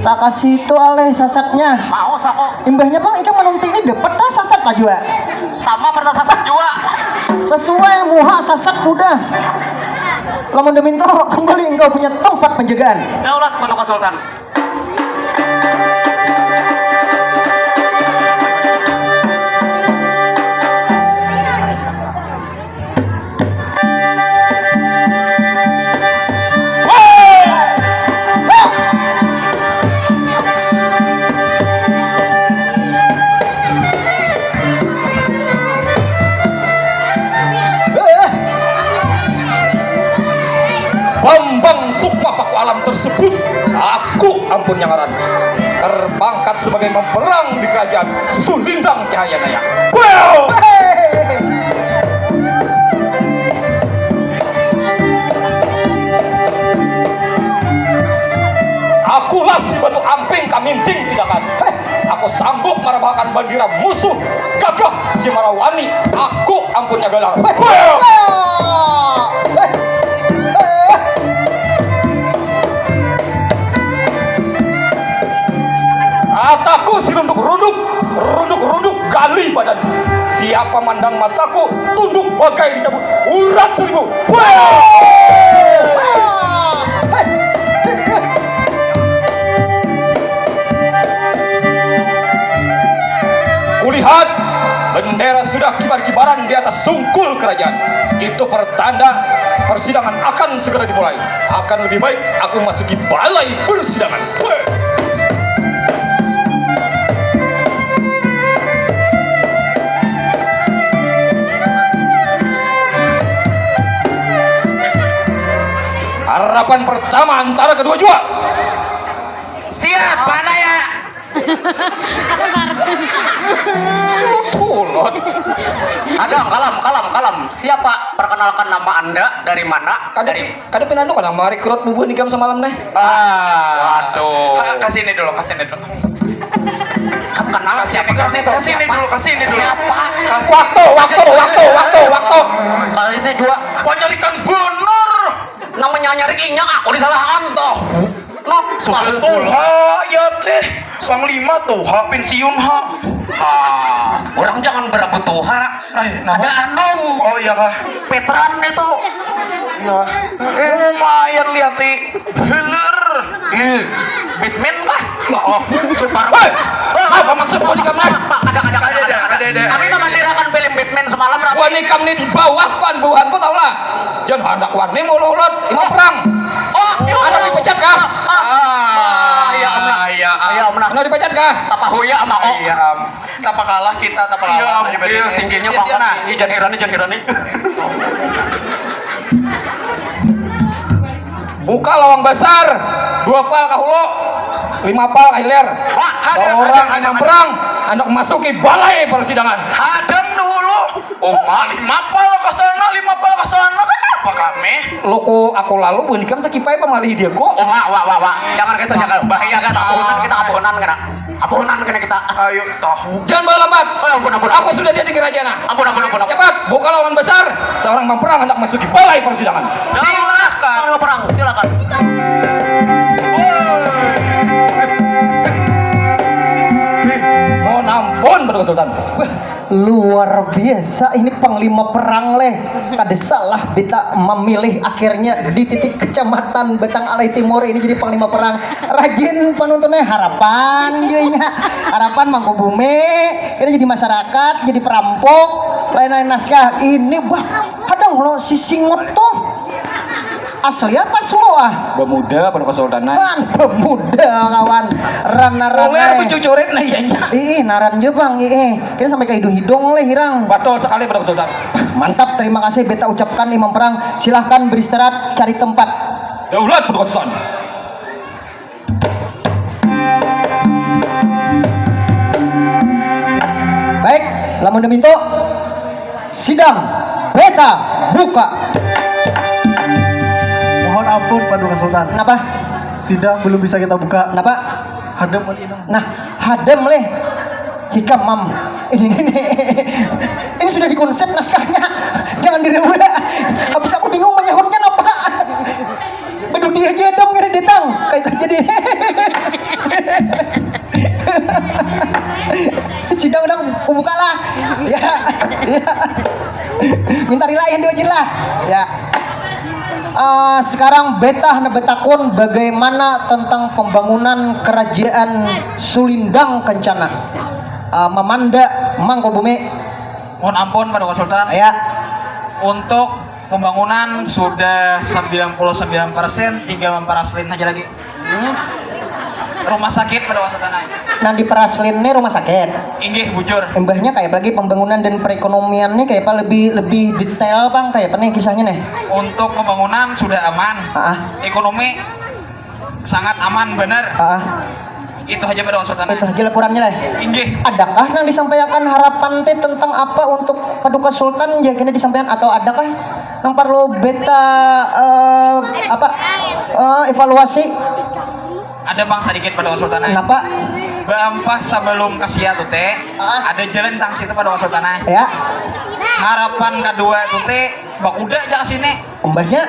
Tak kasih itu aleh sasatnya. Mau saku. Imbahnya pang ikam manunti ini dapat dah sasat lah jua. Sama berta sasat jua. Sesuai muha sasat muda. Lamun daminto kembali engkau punya tempat penjagaan. Daulat Paduka Sultan. Bambang Sukma Paku Alam tersebut, aku ampun yang ngaran. Terpangkat sebagai memperang di kerajaan Sulindang Cahaya Naya. Wow! Akulah si Batu Amping Kaminting Pidakan. Aku sanggup marabahakan bandira musuh gagah si Marawani. Aku ampunnya galar. Wow! Ataku si runduk-runduk, runduk-runduk gali badan. Siapa mandang mataku, tunduk bagai dicabut urat seribu. Wah! Kulihat bendera sudah kibar-kibaran di atas sungkul kerajaan. Itu pertanda persidangan akan segera dimulai. Akan lebih baik aku masuki balai persidangan. Harapan pertama antara kedua jua. Siap, mana ya? Aku barusan. Lu tulon. Ada, kalem, kalem, kalem. Siapa? Perkenalkan nama Anda, dari mana? Kada dari pi-, kada pina anu kana merekrut bubuhan ikam semalam neh. Ah. Waduh. Ah, kasih ini dulu, kasih ini dulu. Kamu kenal siapa? Kasih, kasih, kasih ini dulu, kasih ini dulu. Siapa? Kasih. Waktu, waktu, waktu, waktu, waktu. Kalau ini dua. Panyarikan bener. Nang menyanyari inya aku disalahan tuh. Nah, sudah tuha ya teh. Panglima tuha pensiun ha. Ah, orang jangan berebut tuha. Ay, ada anum. Oh iya kah? Petran itu. Iya. Lumayan lihati. Hilir. Ih, Batman kah? Oh, super. Hei, apa maksud kau di kamar? Pak, ada, ada, ada, ada, ada, ada. Kami memandirakan film Batman semalam. Buhan ikam nih di bawah kan buhanku tahu lah. Jangan handak wani mulu ulat. Ini perang. Oh, iya. Ada dipecat kah? Ah, iya, Om. Iya, Om. Ada dipecat kah? Tapa huya ama, oh. Iya, Om. Tapa kalah kita, tapa kalah. Iya, Om. Ayo, iya, tingginya sia-sia, nah. Ih, jangan hirani, jangan hirani. Buka lawang besar, dua pal ka hulu, lima pal ka hilir. Wah, hadang, seorang hadang, imam hadang, perang, handak masuki balai persidangan. Hadang dulu. Oh, lima pal ka sana, lima pal ka sana. Kenapa kami? Lu ku aku lalu, buhan ikam takipai pamalihi dia ku. Oh, wah, wah, wah, wah. Jangan gitu, jangan. Bahaya kan, tapunan kita, tapunan kena. Apunan kena kita. Ayo tahu. Jangan bawa lambat. Oh, ampun, ampun. Aku sudah jadi raja nah. Ampun, ampun, ampun, ampun. Cepat, buka lawan besar. Seorang Bang Perang hendak masuk di balai persidangan. Silakan, Bang Perang, silakan. Mohon ampun, Paduka Sultan. Wah, luar biasa ini panglima perang leh. Kada salah beta memilih akhirnya di titik kecamatan Batang Alai Timur ini jadi panglima perang. Rajin penontonnya harapan juinya. Harapan mangku bumi, kita jadi masyarakat, jadi perampok, lain-lain naskah. Ini bah, kadang lo sisingot tuh. Asli apa semua ah? Pemuda pada kesultanan. Kan pemuda kawan. Rana rana. Ular kucucurit nah iyanya. Ih, naran je bang, ih. Kita sampai ke hidung-hidung leh hirang. Betul sekali pada kesultan. Mantap, terima kasih beta ucapkan Imam Perang. Silahkan beristirahat, cari tempat. Daulat pada kesultan. Baik, lamun demitu sidang beta buka. Mohon ampun Paduka Sultan. Kenapa? Sidang belum bisa kita buka. Kenapa? Hadam wali inung. Nah, hadam leh. Hikam mam. Ini ini ini sudah dikonsep naskahnya. Jangan direwe. Habis aku bingung menyahutnya apa. Bedudi aja dong kira datang. Kayak itu jadi. Sidang udah kubuka lah. Ya, ya. Minta rila yang diwajin lah. Ya. Ah, sekarang beta hendak betakun bagaimana tentang pembangunan kerajaan Sulindang Kencana. Ah, mamanda mangko bumi. Mohon ampun pada kesultan. Ya. Untuk pembangunan sudah sembilan puluh sembilan persen, tinggal memperaslin aja lagi. Rumah sakit pada kesultan. Nah di peraslin nih rumah sakit. Inggih bujur. Imbahnya kayak lagi pembangunan dan perekonomian nih kayak apa lebih lebih detail bang kayak apa nih kisahnya nih. Untuk pembangunan sudah aman. Ah, Ekonomi sangat aman benar. ah, Itu aja pada kesultan. Itu aja laporannya lah. Inggih. Adakah yang disampaikan harapan teh tentang apa untuk Paduka Sultan ya kini disampaikan atau adakah yang perlu beta eh, apa eh, evaluasi? Ada bang sedikit pada kesultan. Kenapa? Baampah sebelum ke sia tuh teh, Ah. Ada jalan tang situ pada kesultan. Ya, Harapan kedua tuh teh, bakuda aja ke sini. Umbahnya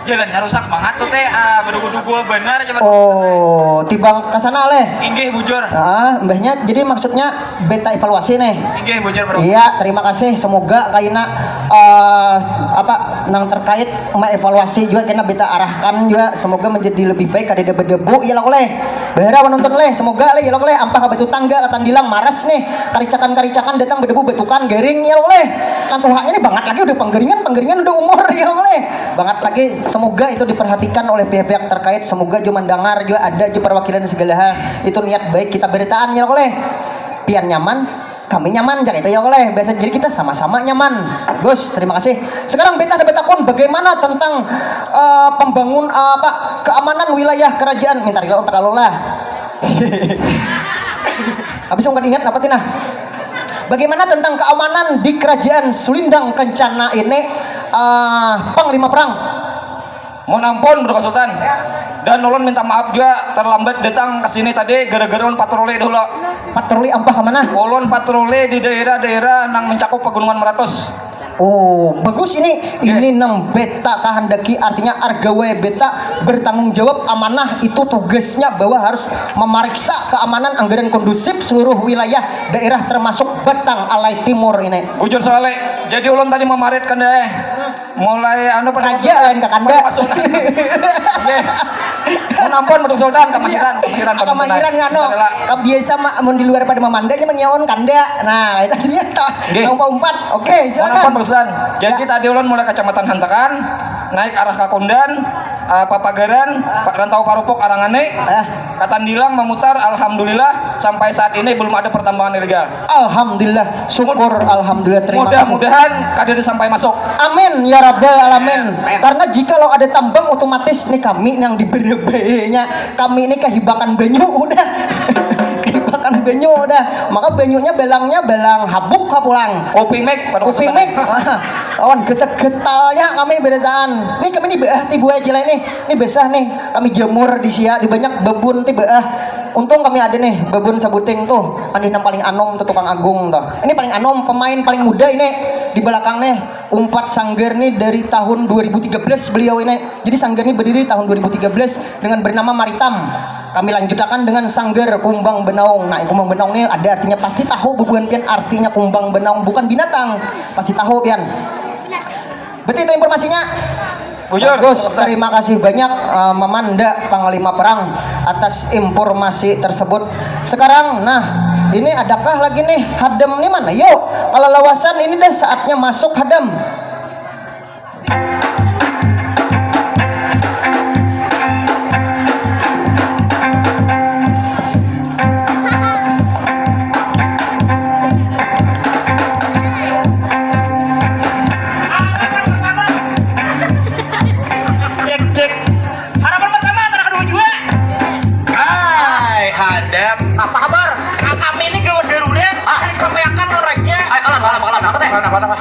Jalannya rusak banget tuh teh, ah, berdugu-dugu benar aja. Oh, tibang ke sana leh. Inggih bujur. Ah, mbahnya jadi maksudnya beta evaluasi nih. Inggih bujur bro. Iya, terima kasih. Semoga kaina eh, apa nang terkait mengevaluasi juga kena beta arahkan juga semoga menjadi lebih baik kada ada berdebu ya lah leh. Bahara menonton leh, semoga leh ya leh ampah batu tangga ketandilang maras nih karicakan-karicakan datang berdebu batukan garing ya leh. Nantuhanya ini banget lagi udah penggaringan penggaringan udah umur ya leh. Banget lagi semoga itu diperhatikan oleh pihak-pihak terkait semoga juga mendengar juga ada juga perwakilan segala hal itu niat baik kita beritaan ya leh. Pian nyaman kami nyaman jak itu ya leh biasa jadi kita sama-sama nyaman. Gus, terima kasih. Sekarang beta ada betakun bagaimana tentang eh, pembangun eh, apa keamanan wilayah kerajaan minta rila empat lalu lah. Habis ungkat ingat apa tina? Bagaimana tentang keamanan di kerajaan Sulindang Kencana ini eh, panglima perang? Mohon ampun Bro Sultan. Dan ulun minta maaf juga terlambat datang ke sini tadi gara-gara ulun patroli dulu. Patroli ampah ke mana? Ulun patroli di daerah-daerah nang mencakup pegunungan meratus. Oh, bagus ini. Ini nang beta kahandaki artinya argawe beta bertanggung jawab amanah itu tugasnya bahwa harus memeriksa keamanan anggaran kondusif seluruh wilayah daerah termasuk Batang Alai Timur ini. Bujur soalnya. Jadi ulun tadi memarit kan deh. Mulai anu pada Raja lain kakanda. pada pasukan. Oke. Mohon ampun Bro Sultan kamahiran, kamahiran pada Kamahiran ngano, Adalah kabiasa ma- mun di luar pada mamandanya menyaon kanda. Nah, itu dia toh. Nggih. Yang empat. Oke, Mohon ampun silakan. Bro Sultan. Jadi Ya. tadi ulun mulai kecamatan Hantakan, naik arah Kakundan, eh, Papagaran, Pa- Rantau Parupuk Aranganik, Ah, Katandilang memutar alhamdulillah sampai saat ini belum ada pertambangan ilegal. alhamdulillah, syukur alhamdulillah terima kasih. Mudah-mudahan kada ada sampai masuk. Amin ya rabbal alamin. Amin. Karena jika lo ada tambang otomatis nih kami yang diberebenya, kami ini kehibakan banyu udah. Kehibakan banyu udah. Maka banyunya belangnya belang habuk ha pulang. Kopi mik pada Kopi kesusahan. mik. Lawan getek-getalnya kami berataan. Nih kami nih beah ti buah cilai nih. Nih besah nih. Kami jemur di sia di banyak babun ti beah. Untung kami ada nih babun sabuting tuh. Andi nang paling anom tuh tukang agung tuh. Ini paling anom pemain paling muda ini di belakang nih. Umpat sanggar nih dari tahun dua ribu tiga belas beliau ini. Jadi sanggar nih berdiri tahun dua ribu tiga belas dengan bernama Maritam. Kami lanjutakan dengan sanggar kumbang benaung. Nah, kumbang benaung ini ada artinya pasti tahu bubuhan pian artinya kumbang benaung bukan binatang. Pasti tahu pian. Betul itu informasinya. Bujur. Bagus, terima kasih banyak eh, Mamanda Panglima Perang atas informasi tersebut. Sekarang, nah, ini adakah lagi nih Hadam nih mana? Yuk, kalau lawasan ini dah saatnya masuk Hadam. Cek, cek. Harapan pertama antara kedua jua. Hai, Hadam. Apa kabar? Kami ini gawat darurat. Ah. Disampaikan lo raja. Ay, kalam, kalam, kalam. Apa teh? Kalam, apa, apa?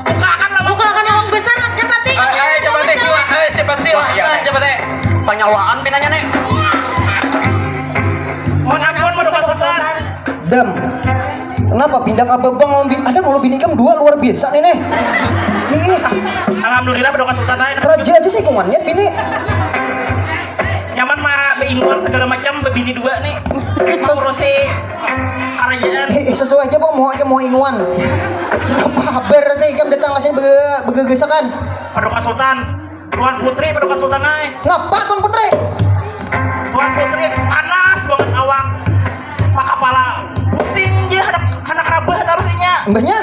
Bukakan lawang. Bukakan lawang besar lah, cepat nih. Ay, ay, cepat nih, sila. Ay, cepat sila. Wah, iya, cepat nih. Panyawaan pinanya nih. Mohon ampun, Bapak Sultan. Dam, kenapa pindah ke babang ngomong bin ada kalau bini ikam dua luar biasa nih nih. Ih, Alhamdulillah, Bapak Sultan. Ay. Raja aja sih kumannya bini. Nyaman mah beinguan segala macam bebini dua nih. Ngurusi kerajaan. Ih, sesuai aja mau mau aja mau inguan. Apa kabar aja ikam datang ke sini bege- begegesakan. Paduka Sultan, Tuan Putri, Paduka Sultan ay. Ngapa Tuan Putri? Tuan Putri panas banget awak. Pak kepala pusing je anak anak rabah tarusinya. Mbahnya?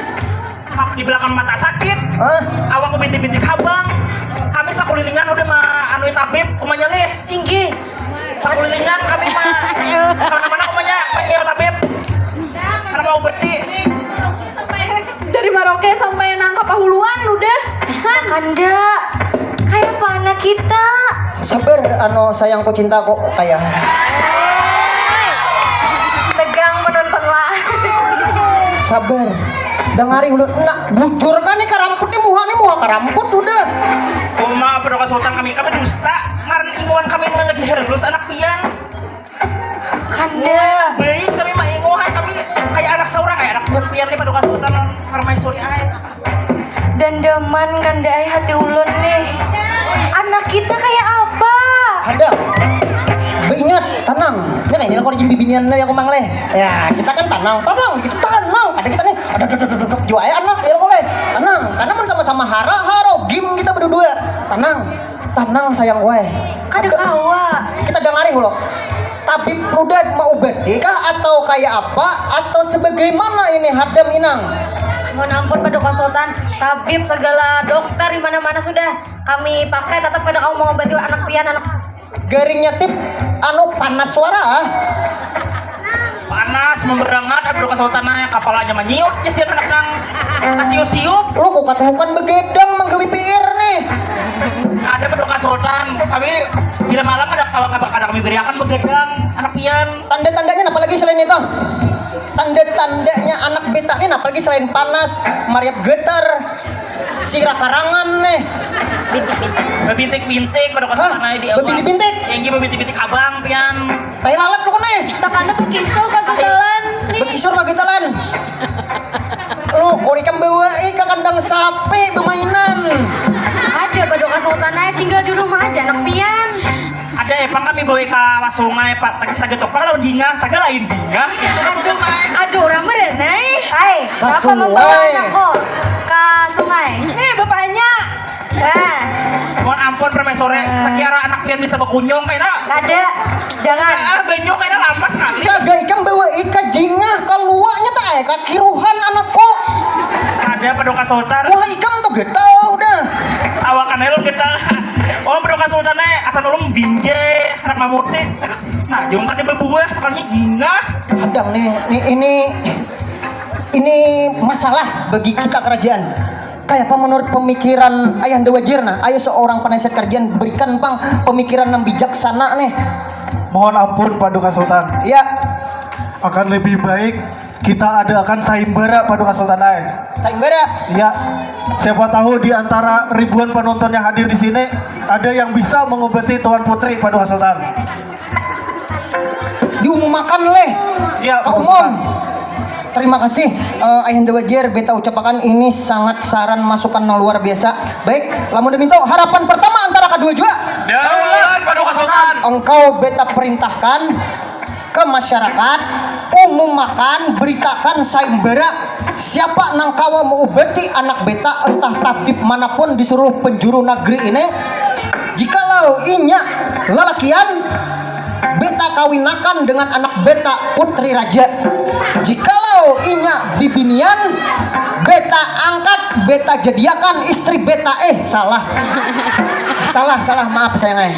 Di belakang mata sakit. Hah? Awak bintik-bintik habang. Kami sakulilingan udah ma anui tabib kumanya lih. Inggih. Sakulilingan kami ma kemana-mana kumanya panggil tabib. Karena mau beti. Dari Maroke sampai nang Kapahuluan udah. Kakanda, kayak apa anak kita? Sabar, ano sayangku cintaku kayak. Tegang penonton lah. Sabar. Dengari ulun. Nah, bujur kan nih karamput nih muha nih muha karamput udah. Uma Paduka Sultan kami kami dusta. Ngaran imuan kami ini lagi halus anak pian. Kanda. Baik kami mah inguh ay kami kayak anak saurang kayak anak buah pian nih Paduka Sultan permaisuri ay. Dandaman kanda ay hati ulun nih. Anak kita kayak apa? Ada. Beingat, tenang. Ini kayak ini kau izin bibinian dari aku mang leh. Ya, kita kan tenang, tenang, kita tenang. Ada kita nih, ada duduk duduk duduk jua ya anak ya lo leh. Tenang, karena mun sama-sama hara haro game kita berdua. Tenang, tenang sayang gue. Kada kawa. Kita dengari lo. Tabib Ruda maubati kah atau kayak apa atau sebagaimana ini hadam inang? Mohon ampun Paduka Sultan, tabib segala dokter di mana-mana sudah kami pakai tetap kada kawa mengobati anak pian anak. Garingnya tip anu panas suara ah. Panas memberangat ada Paduka Sultan ay kepalanya menyiut ya si anak nang siup-siup. Lo kok katuhukan begadang menggawi P R nih. Ada Paduka Sultan kami bila malam ada kalau kada kada kami beriakan begadang anak pian. Tanda-tandanya apa lagi selain itu? Tanda-tandanya anak beta nih apa lagi selain panas, mariap getar, sirah karangan nih. Bintik-bintik Paduka Hah? Sultan ay di awak. Bintik-bintik? Yang gimana bintik-bintik abang pian. Tai lalat lo nih. Takana pakisau kagatalan nih. Bekisur kagatalan. Lo kori kan bawa eh ke kandang sapi bermainan. Ada Paduka Sultan ay tinggal di rumah aja anak pian. Ada epang kami bawa ke sungai pak tag tagetok pak lawan jingah taga lain jingah. Aduh, aduh orang berenai. Hai, Sasuai. Bapak membawa anakku ke sungai. Nih bapaknya. Nah, Mohon ampun permaisore, sekiara anak pian bisa bakunyung kaina. Kada, jangan. Ah, banyu kaina lamas kali. Kagak ikam bawa ika jingah keluarnya tak eh kakiruhan anakku. Ada Paduka Sultan. Wah ikam tuh getah udah. Sawakan aja lo kita. Oh Paduka Sultan eh asal ulun binjai anak mamuti. Nah, jung kada berbuah sekalinya jingah. Hadang nih, nih ini ini masalah bagi kita kerajaan. Kayak apa menurut pemikiran Ayahanda Wajir nah? Ayo seorang penasihat kerajaan berikan bang pemikiran yang bijaksana nih. Mohon ampun Paduka Sultan. Ya, Akan lebih baik Kita adakan sayembara Paduka Sultan ai. Sayembara. Iya. Siapa tahu di antara ribuan penonton yang hadir di sini ada yang bisa mengobati Tuan Putri Paduka Sultan. Diumumakan leh. Iya, Pak Umum. Terima kasih, uh, Ayahanda Wajir. Beta ucapakan ini sangat saran masukan yang luar biasa. Baik, lamun demikian harapan pertama antara kedua jua. Daulat Paduka Sultan. Engkau beta perintahkan ke masyarakat, umumakan, beritakan saimbara siapa nang kawa maubati anak beta, entah tabib manapun di seluruh penjuru nageri ini. Jikalau inya lalakian, beta kawinakan dengan anak beta putri raja. Jikalau inya bibinian, beta angkat, beta jadiakan istri beta. Eh, salah. Salah, salah, maaf sayang ai.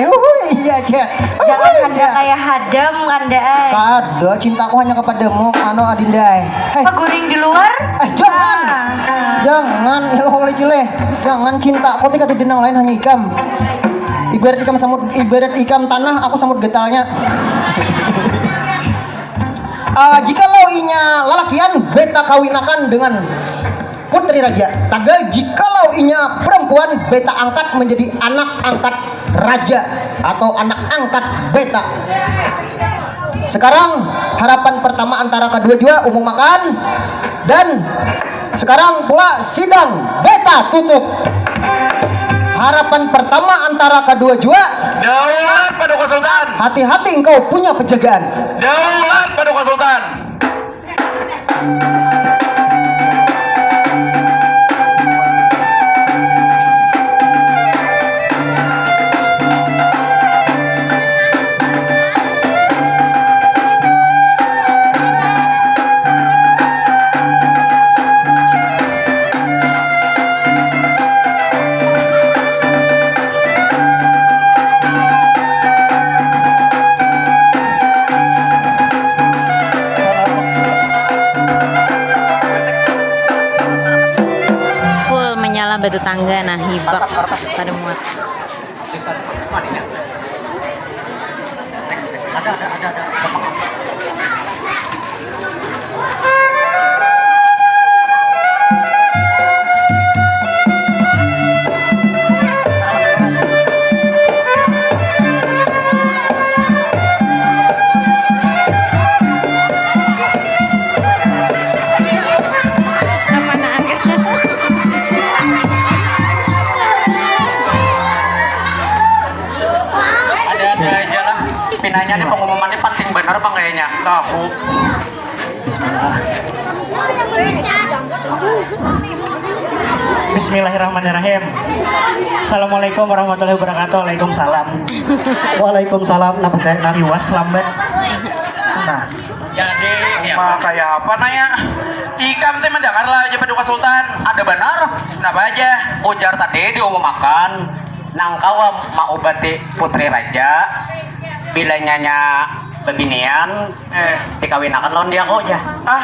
Uhuy, iya aja. Jangan Uhuy, handa iya. Kaya hadam kanda ai. Kada, cintaku hanya kepadamu, anu adinda ai. Hei. Paguring di luar. Eh, jangan. Ah, ah. Jangan, ya Allah, Cile. Jangan, cintaku ti kada ada nang lain, hanya ikam. Ibarat ikam samut, ibarat ikam tanah, aku samut getalnya. Ah, jikalau inya lalakian, beta kawinakan dengan putri raja. Tagal jikalau inya perempuan, beta angkat menjadi anak angkat raja atau anak angkat beta. Sekarang harapan pertama antara kedua jua umumakan, dan sekarang pula sidang beta tutup. Harapan pertama antara kedua jua. Daulat Paduka Sultan. Hati-hati engkau punya penjagaan. Daulat Paduka Sultan. Full menyalam batu tangga, nah hibak kada muat. Ada-ada aja lah. Pinanya nih pengumuman ini penting benar bang kayaknya. Tahu. Bismillahirrahmanirrahim. Assalamualaikum warahmatullahi wabarakatuh. Waalaikumsalam. Waalaikumsalam. Napa teh? Nah. Iwas lambat. Nah. Jadi, ya. Ma, kayak apa naya? Ikam teh mendengar lah aja Paduka Sultan. Ada benar. Kenapa aja? Ujar tadi diumumakan nang kawa maubati putri raja bilanya nya bebinian. Eh. Dikawinakan lawan dia kok ja. Ah,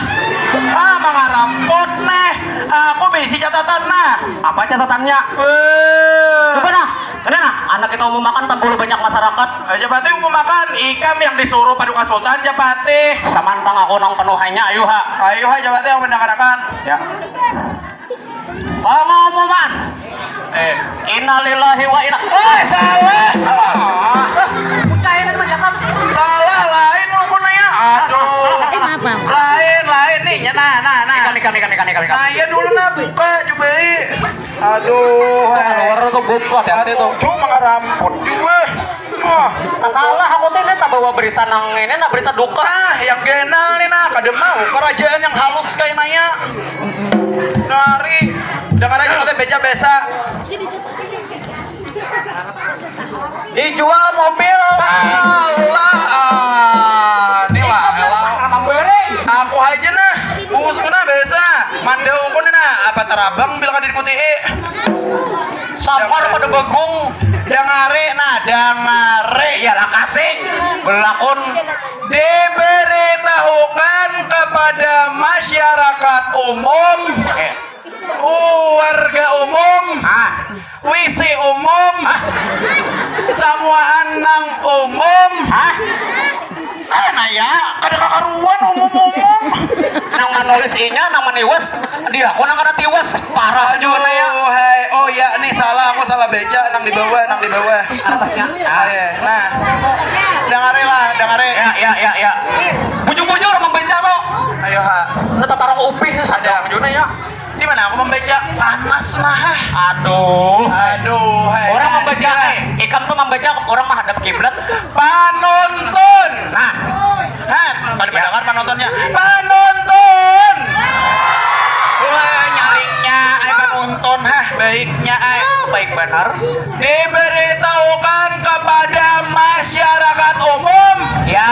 ah mangaramput neh. Aku bisi catatan nah. Apa catatannya? Eh. Coba nah, kena nah. Anak kita umum makan tampulu banyak masyarakat. Aja pati umum makan. Ikam yang disuruh paduka sultan aja pati. Samantang aku nang penuh hanya ayu ha. Ayu ha aja pati yang mendengarkan. Ya. Pengumuman. Eh, innalillahi wa inna. Woi, salah. Salah lain rukun naya. Aduh. Lain, lain nih. Ya, nah, nah, nah. Ikam, ikam, ikam, ikam, ikam. Nah, iya dulu nah buka coba. Aduh. Keluar tuh gumpa hati-hati tuh. Cuma ramput juga. Wah, salah aku tuh ini tak bawa berita nang ini nah berita duka. Nah, yang genal nih nah, kada mau kerajaan yang halus kayak naya. Nari, dengar aja kata beca besa. Dijual mobil. Salah. Ah, ini lah, elah. Aku aja nah. Bungkus aku nah biasa nah. Mandau aku nih nah. Apa terabang bila kada dikutii? Samar pada bagong. Dangari nah, dangari. Iyalah kasih. Belakon. Diberitahukan kepada masyarakat umum. Eh. Warga umum. Ah. Wisi umum. Ah. Samuaan nang umum. Ah. Ah, Naya, kada kakaruan umum-umum. Nang manulis inya, nang maniwas, dia aku nang kada tiwas. Parah jua, Naya. Aduh, hai. Oh ya, nih salah, aku salah baca, nang di bawah, nang di bawah. Atasnya. Ah, iya. Nah, dangari lah, dangari. Ya, ya, ya, ya. Bujur-bujur membaca tuh. Ayo, ha. Udah tatarung upih, sadang jua, Naya. Di mana aku membaca? Panas, nah. Aduh. Aduh, hai. Orang membaca, eh, ikam tuh membaca, orang menghadap kiblat. Panuntun. Nah. Hah, kada mendengar panontonnya. Panuntun. Wah, nyaringnya, ai panuntun, hah, baiknya, ai. Ah, baik banar. Diberitahukan kepada masyarakat umum. Ya.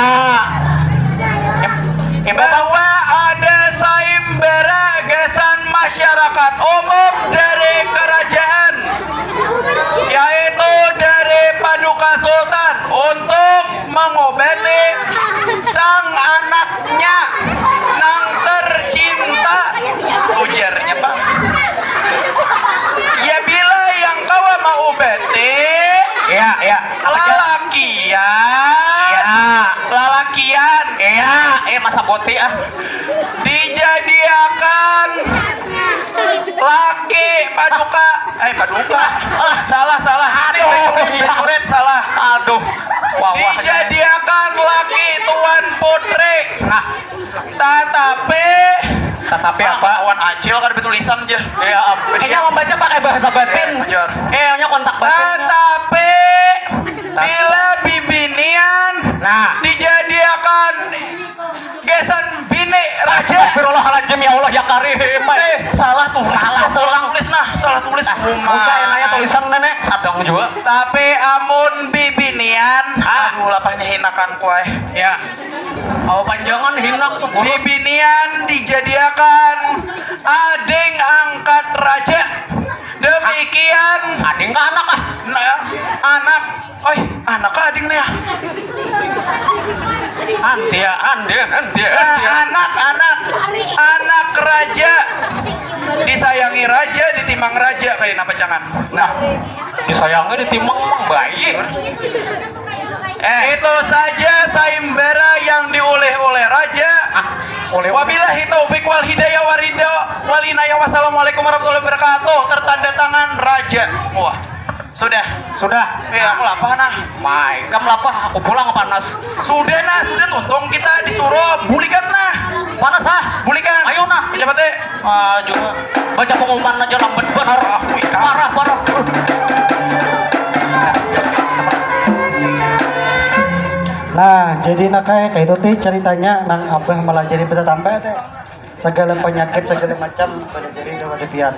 Im-, im-, bahwa ada saimbara gasan masyarakat umum dari kerajaan, yaitu dari Paduka Sultan, untuk mengobati sang anaknya nang tercinta, ujarnya, Bang. Ya, bila yang kawa maubati, ya, ya, apa, lalakian, ya, lalakian, ya, eh, masa boti, ah, dijadiakan laki paduka, eh, paduka, salah, salah, aduh, dicurit, iya, dicurit, salah, aduh, wawah, dijadiakan laki tuan putri. Nah, tatapi, tatapi apa? Lawan acil kada batulisan ja. Ya, ampun. Hanya membaca pakai bahasa batin. Eh, hanya kontak batin. Tatapi bila bibinian, nah, dijadiakan gasan bini raja. Astagfirullahaladzim, ya Allah, ya Karim. Eh, salah tulis. Salah tulis, nah, salah tulis. Ah, buka ya, nanya tulisan nenek, sadang juga. Tapi amun bibinian, ah, aduh, lapahnya hinakan kuai. Ya. Kawa panjangan hinak tuh, boros. Bibinian dijadiakan ading angkat raja. Demikian. Ading kah anak, ah? Nah, anak. Oi, anak kah ading nih, ah? Antia, andia, antia, nah, antia. Anak, anak. Anak raja. Disayangi raja, ditimang raja, kayak napa jangan. Nah, disayangi, ditimang, mang bayi. Eh. Itu saja saimbara yang diulih oleh raja. Ah, oleh. Wabillahi taufik wal hidayah waridho wal inayah. Wassalamualaikum warahmatullahi wabarakatuh. Tertanda tangan raja. Wah, sudah. Sudah. Eh, aku lapah, nah. Mai, kam lapah, aku pulang panas. Sudah, nah, sudah, tuntung kita disuruh bulikan, nah. Panas, ah. Bulikan. Ayo, nah. Cepat, eh. Ah, juga. Baca pengumuman aja lambat banar. Ah, wih, ah. Parah, parah. Nah, jadi nak, kayak, kayak itu tih ceritanya nang abah melajari betatamba teh. Segala penyakit, segala macam, pelajari dah pada pian.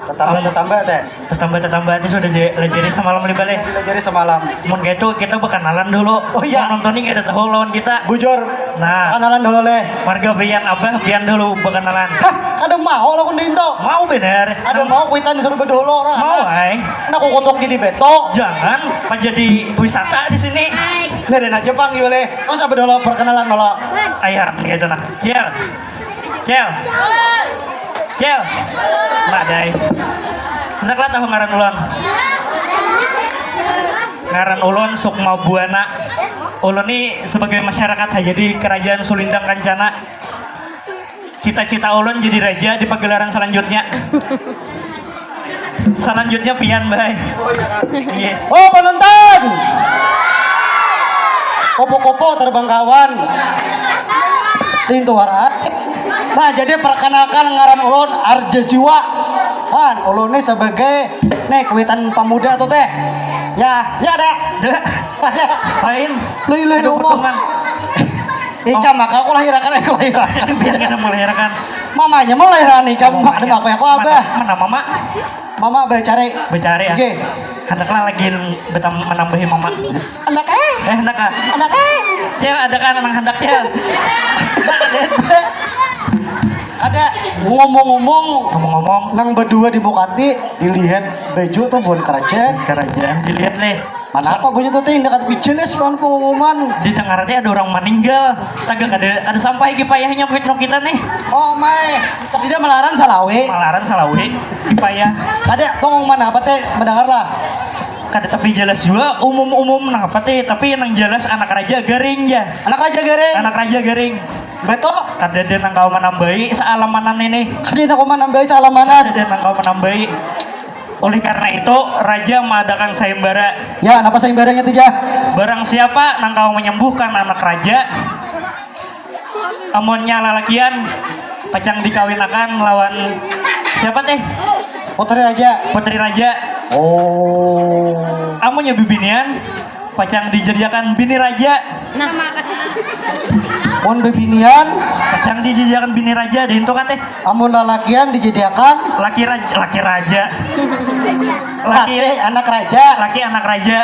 Tetamba, tetamba teh. Tetamba, tetamba teh sudah dilajari semalam di balai. Dilajari semalam. Mun kaitu kita berkenalan dulu. Oh, iya. Penonton ini kada tahu lawan kita. Bujur. Nah. Kenalan dulu, leh. Marga pian abah, pian dulu berkenalan. Hah, kada mau lah kun dinto. Mau bener. Kada mau kuitan disuruh bedahulu orang. Mau, ai. Nah, aku kutuk jadi beto. Jangan, apa jadi wisata di sini. Nah, dan aja panggil, leh. Masa bedahulu perkenalan dulu. Ayah, gitu nah. Cil. Cil. Cil. Nah, dai. Hendaklah tahu ngaran ulun. Ngaran ulun Sukma Buana. Ulun ni sebagai masyarakat haja di Kerajaan Sulindang Kancana. Cita-cita ulun jadi raja di pagelaran selanjutnya. Selanjutnya pian, Bay. Iya. Oh, penonton. Kupu-kupu terbang kawan. Pintu warai. Nah, jadi perkenalkan ngaran ulun Arja Siwa. Han, ulun ni sebagai nih kuitan pemuda tuh teh. Ya, ya ada. Lain. Lui, lui, rumah. Ikam maka aku lahirakan, aku lahirakan. Biar kada melahirkan. Mamanya mau lahiran ikam, mak ada aku, aku abah. Mana mama? Mama bacari. Bacari ya. Oke. Hendaklah lagi betam menambahi mama. Anak eh. Eh, hendak ah. Anak eh. Cel, ada kan nang hendak, Cel? Ada. Ngomong-ngomong, ngomong-ngomong, nang berdua di Bukati dilihat baju tuh bukan kerajaan. Kerajaan dilihat nih. Mana apa bunyi tuh ting dekat pijenis lawan pengumuman. Di tengah hari ada orang meninggal. Taga kada kada sampai ki payahnya fitnah kita nih. Oh mai, tidak melaran salawi. Melaran salawi. Payah. Kada pengumuman apa teh mendengar lah. Kada tapi jelas jua, umum-umum nang apa teh, tapi nang jelas anak raja garing ja. Anak raja garing. Anak raja garing. Betul. Kada ada nang kawa manambai saalamanan ini. Kada ada kawa manambai saalamanan. Kada ada nang kawa manambai. Oleh karena itu, raja mengadakan sayembara. Ya, napa sayembaranya tu, Jah? Barang siapa nang kawa menyembuhkan anak raja, amunnya lalakian, pacang dikawinakan lawan siapa teh? Putri Raja. Putri Raja. Oh. Amunnya bibinian, pacang dijadiakan bini raja. Nah, mun bibinian, pacang dijadiakan bini raja, di itu kan teh. Amun lalakian dijadiakan laki raja, laki raja. Laki, laki anak raja. Laki anak raja.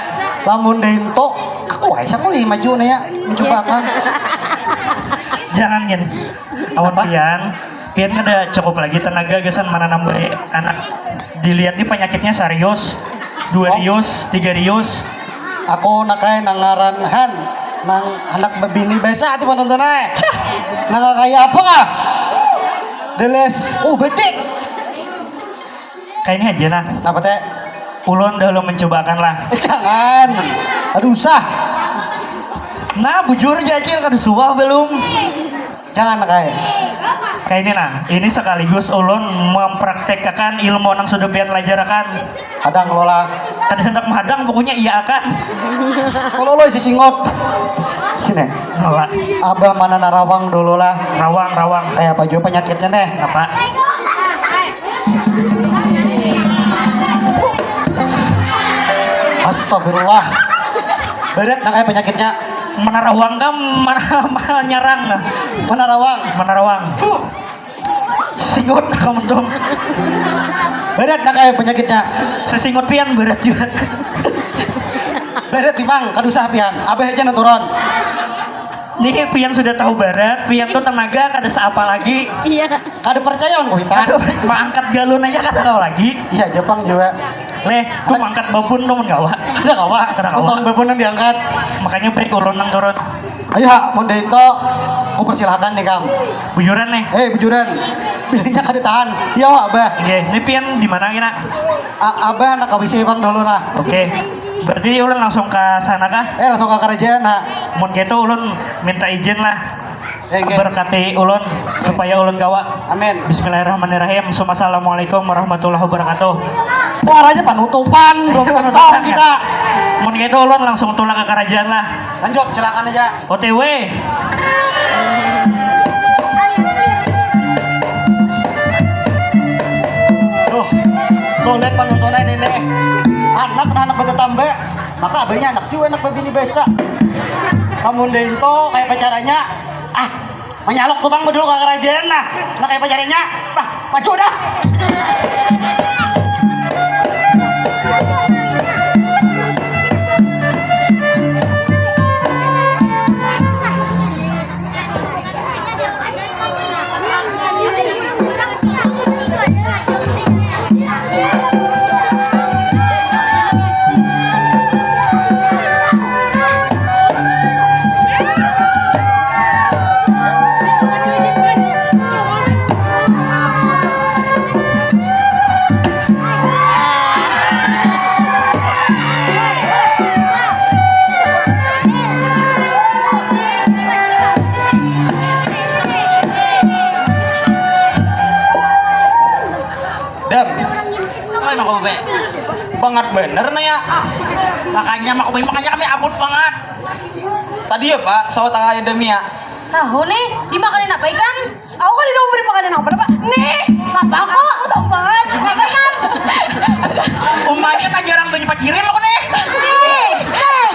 Lamun dainto, aku wae saku lih maju naya, mencoba akan. Jangan gin. Awan pian, pian kada cukup lagi tenaga gasan mananam bae anak. Dilihat di penyakitnya serius, dua rius, tiga rius. Aku nakai nang ngaran Han, nang anak bebini basa ti penonton ai. Nang kaya apa kah? Deles, uh bedik. Kayak ini aja nah. Apa teh? Ulun dahulu mencobakan lah. Eh, jangan. Aduh usah. Nah, bujur aja acil kada suah belum. Jangan kai. Kayak ini nah, ini sekaligus ulun mempraktekkan ilmu nang sudah pian lajarakan. Kadang lola. Kada hendak menghadang pokoknya iya akan. Kalau lo isi singot. Sini. Lola. Abah mana narawang dulu lah. Rawang, rawang. Kayak apa juga penyakitnya nih. Apa? Astagfirullah. Berat nah kayak penyakitnya. Menarawang kam mana, mana nyarang nah. Menarawang. Menarawang. Huh. Singut kamu dong. Berat nah kayak penyakitnya. Sesingut pian berat juga. Berat timang, kada usah pian. Abah aja nang turun. Nih pian sudah tahu berat, pian tuh tenaga kada seapa lagi. Iya. Kada percaya lawan kuitan. Aduh, mangkat galun aja kada tahu lagi. Iya, Jepang juga. Leh, tuh mangkat babun tuh mun kawa. Kada kawa. Kada kawa. Potong babun nang diangkat. Makanya baik ulun nang turun. Ayo ha, mun dainto, aku persilakan nih kam. Bujuran nih. Eh, bujuran. Bilanya kada tahan. Iya, Abah. Oke, ini pian di mana kira? A- Abah nak kawisi bang dulu lah. Oke. Berarti ulun langsung ke sana kah? Eh, langsung ke kerajaan nah. Mun gitu ulun minta izin lah. Eh, oke. Berkati ulun supaya ulun kawa. Amin. Bismillahirrahmanirrahim. Assalamualaikum warahmatullahi wabarakatuh. Wah, raja penutupan, belum penutupan kita. Mun gitu ulun langsung tulak ke kerajaan lah. Lanjut, silakan aja. O T W. Duh, sulit penontonnya ini nih. Anak nah anak bertetambah, maka abahnya anak juga anak bebini biasa. Kamu dainto kayak pacarannya, ah, menyalok tuh bang dulu ke kerajaan lah. Nah kayak pacarannya, bah, maju dah. Dam. Apa emang kau be? Bangat bener naya. Makanya mak makanya kami abut banget. Tadi ya pak, saut ayah demi ya. Tahu nih, dimakanin apa ikan? Aku kan udah memberi makanan apa, Pak? Nih, apa kok? Aku sombong banget. Apa kan? Umanya tak jarang banyak pacirin lo nih. Nih, nih.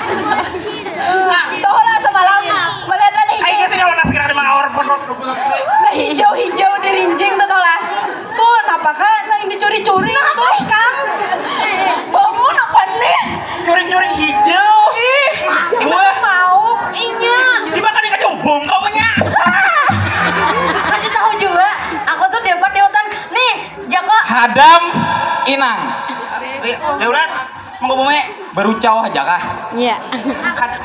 Nah, tuh lah semalam melihat mana hijau. Kayak gitu sih kalau nasi kira ada mangawar pun. Nah, hijau-hijau di rinjing tuh, tuh lah. Tuh, napa kan nang dicuri-curi tuh, Kang? Bangun apa nih? Nyuring-nyuring hijau. Ih, di mana mau inya? Dimakan ikan jobong kau punya. Kan tahu juga, aku tuh dapat di hutan. Nih, Jaka. Hadam inang. Daulat, mangku bumi. Berucau aja kah? Iya.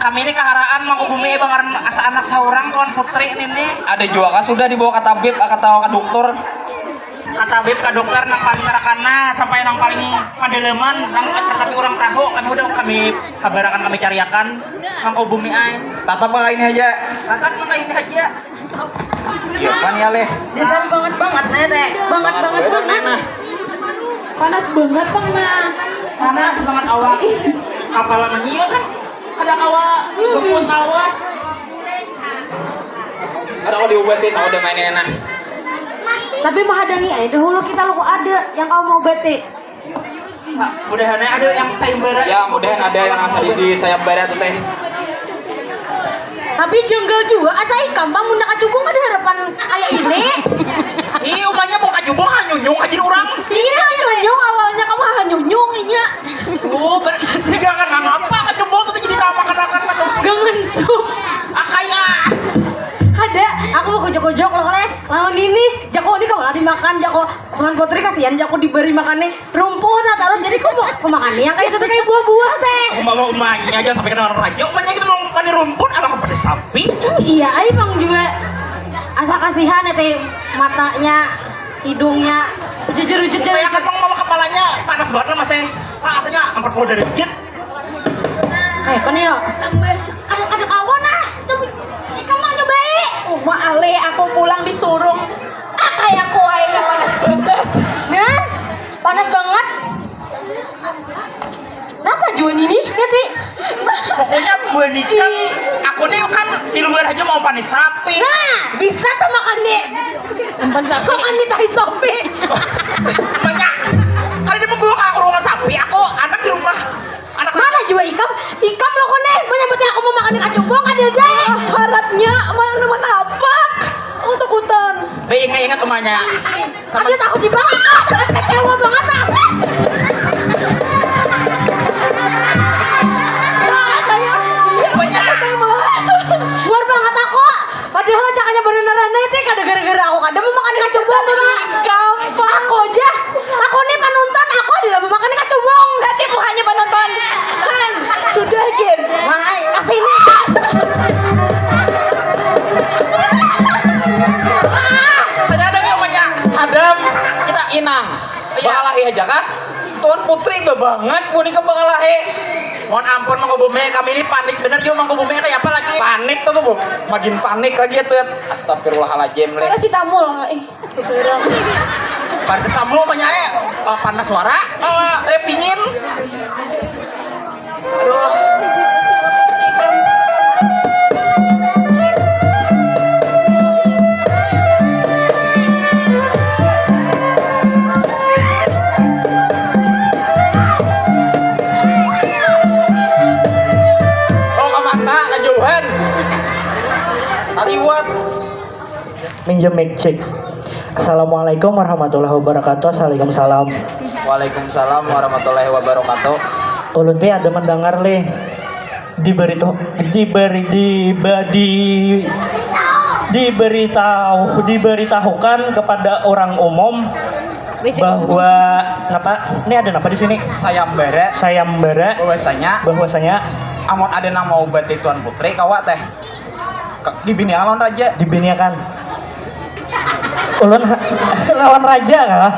Kami ini kaharaan mangku bumi bangaran asa anak seorang tuan putri ini. Ada juga kah sudah dibawa ke tabib atau ke dokter? Ka tabib, ka dokter nang paling tarakana sampai nang paling padalaman, nang tatapi urang tahu, kami udah kami habarakan, kami cariakan. Mangkubumi ai. Tatap ka ini haja. Tatap ka ini haja. Iya kan ya, Leh? Dasar banget banget, Leh, teh. Banget banget banget. Panas banget, Bang, nah. Panas banget awak. Kepala menyiut kan. Kada kawa, bepun kawas. Kada kawa diubati, saudah main ini, nah. Tapi mahadangi ai dahulu kita, lo ada yang kawa maubati. Mudahan ada yang sayembara. Ya, mudahan ada yang asa di, di sayembara tuh, teh. Tapi janggal juga, asa ikam, Bang, mun kacubung kada harapan kayak ini. Ih, umanya mau kacubung hanyunyung aja orang. Iya, hanyunyung, awalnya kamu hanyunyung, inya. Oh, ber-, jangan apa kacubung tuh jadi tahu makan-makan tuh. Gangan sup. Ah, kayak. Kada, aku mau kojok-kojok lo, Leh. Lawan ini, jako ini kawa lah dimakan, jako. Tuan Putri kasihan, jako diberi makan nih. Rumput lah, terus jadi ku mau, ku makan nih yang kayak itu tuh, kayak buah-buah, teh. Aku mau umanya aja sampai kena raja, umanya kita mau makan rumput, alah, pada sapi. Iya, ayo, Bang, juga. Asa kasihan ya, teh, matanya, hidungnya, jujur, jujur, jujur. Kayak kan, Bang, mama kepalanya panas banget lah, Mas, eh. Rasanya empat puluh derajat. Kayak apa nih, yo? Kada, kada kawan, ah. Coba, ikam mau nyobai? Uma ale, aku pulang disurung. Ah, kayak aku aja panas banget. Nah, panas banget. Kenapa jua ini? Ya, Ti. Pokoknya buah nikah, aku nih kan di luar aja mau panis sapi. Nah, bisa tuh makan nih. Umpan sapi. Makan nih tahi sapi. Banyak. Kali dia membawa ke aku rumah sapi, aku anak di rumah. Anak mana jua ikam? Ikam lo kone menyambuti aku mau makan kacubung, kada ada. Haratnya, mana mana apa? Aku takutan. Be, ingat-ingat umanya. Sama dia tahu di bawah, aku sangat kecewa banget, ah. Banget, ayo. Iya, banget, banget. Luar banget aku. Padahal cakanya beneran itu kada gara-gara aku kada mau makan kacubung, Bang. Gampang. Aku aja. Aku nih penonton, aku adalah mau makan kacubung. Berarti bukannya penonton. Han, sudah, Gin. Mai, ke sini. Saja ada nggak, Manya? Adam, kita inang. Iya. Bakalahi aja kah? Tuan Putri babangat, punika bakalahi. Mohon ampun, Mangku Bumi, kami ini panik bener, yuk, Mangku Bumi, kayak apa lagi? Panik tuh, Bu. Makin panik lagi ya, tuh, ya. Astagfirullahaladzim, Leh. Paracetamol, eh. Paracetamol apa, Nyai? Eh, panas suara? Eh, eh, dingin? Aduh. Oh, kemana? Kejauhan. Taliwat. Minjem mic, cek. Assalamualaikum warahmatullahi wabarakatuh. Assalamualaikum. Waalaikumsalam warahmatullahi wabarakatuh. Ulun ti ada mendengar, leh, diberitahu, diberi, diba-, di, diberitahu, diberitahukan kepada orang umum bahwa, napa? Ini ada napa di sini? Sayembara. Sayembara. Bahwasanya. Bahwasanya. Amun ada nang mau bati Tuan Putri, kawa teh. Ke-, dibiniakan lawan raja. Dibiniakan. Ulun ha-, lawan raja kah?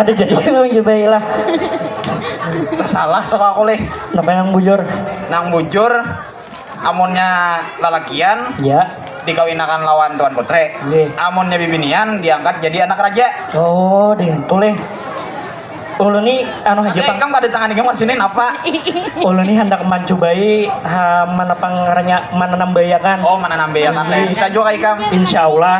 Kada jadi, ulun cobai lah. Tasalah sama aku, leh. Napa nang bujur? Nang bujur, amunnya lalakian, ya, dikawinakan lawan Tuan Putri. Nggih. Amunnya bibinian, diangkat jadi anak raja. Oh, dintu, leh. Ulun ni, anu haja, Pang. Ikam kada tangan ikam ka sini napa? Ulun ni handak mancubai, ha, mana pang ngarannya, mananambayakan. Oh, mananambayakan, leh. Bisa jua ka ikam. Insya Allah.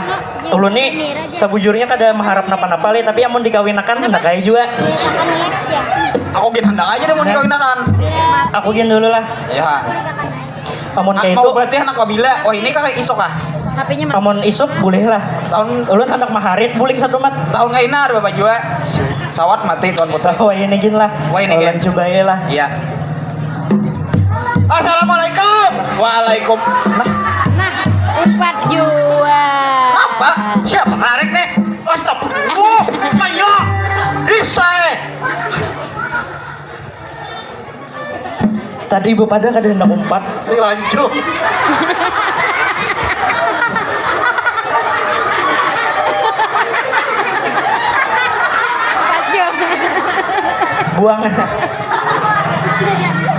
Ulun ni sabujurnya kada maharap napa-napa, leh, tapi amun dikawinakan handak ai jua. Aku gin handak aja deh mun dikawinakan. Aku gin dulu lah. Ya. Amun kaya itu. Mau berarti handak pabila? Wah, ini kah isuk kah? Amun isuk boleh lah. Tahun. Ulun handak maharit bulik satumat. Tahun kaina ada bapak jua. Sawat mati Tuan Putra. Wah, ini gin lah. Wah, ini gin. Ulun cobai lah. Iya. Assalamualaikum. Waalaikum. Nah. Nah, umpat jua. Apa? Siapa narik nih? Astagfirullah. Maya. Isai. Tadi bepada kada hendak umpat. Ini lancung. Buang.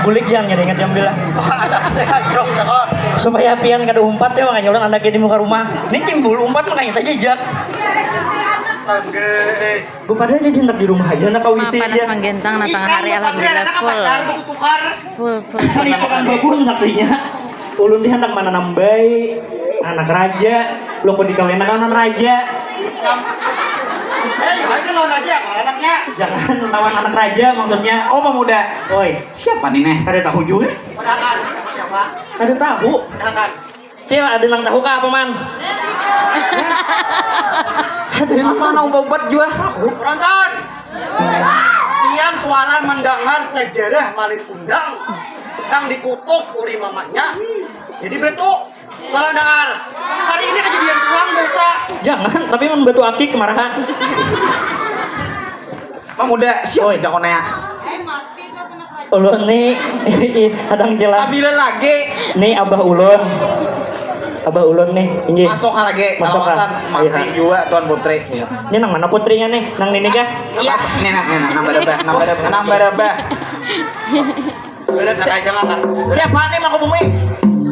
Bulik jang, kada ingat jam bila. Supaya pian kada umpat ya, makanya ulun andaki di muka rumah. Ini timbul umpat, makanya tajajak. Astaga, eh. Bu, kada jadi handak di rumah aja, handak ka W C aja. Panas manggentang, nah, tangah hari, alhamdulillah, full. Full, full. Kali tukang babun saksinya. Ulun di handak mananam bai, anak raja, lo kok dikawin anak raja. Hei, aja lawan raja, apa anaknya? Jangan lawan anak raja, maksudnya. Oh, pemuda. Oi. Siapa nih, Neh? Kada tahu juga. Padahal siapa? Kada tahu. Padahal. Cil, ada nang tahu kah apa, Man? Ada nang tahu. Apa nang ubat-ubat jua? Penonton, pian sualan mendengar sejarah Malin Kundang nang dikutuk oleh mamanya. Jadi betul, sualan dengar. Hari ini kejadian pulang biasa. Jangan, tapi mun batu akik marahan. Pemuda, siapa? Oi. Jakonea? Ulun ni, hadang jelas. Abila lagi. Ni abah ulun. Abah ulun nih, inggih. Masuk lagi, masuk, kawasan, mati jua Tuan Putri. Iya. Ini nang mana putrinya nih? Nang nini kah? Iya. Pas, nih, nah, nih, nah, nang barabah, nang barabah, nang barabah. Berat sekali, jangan lah. Siapa nih, Mangku Bumi?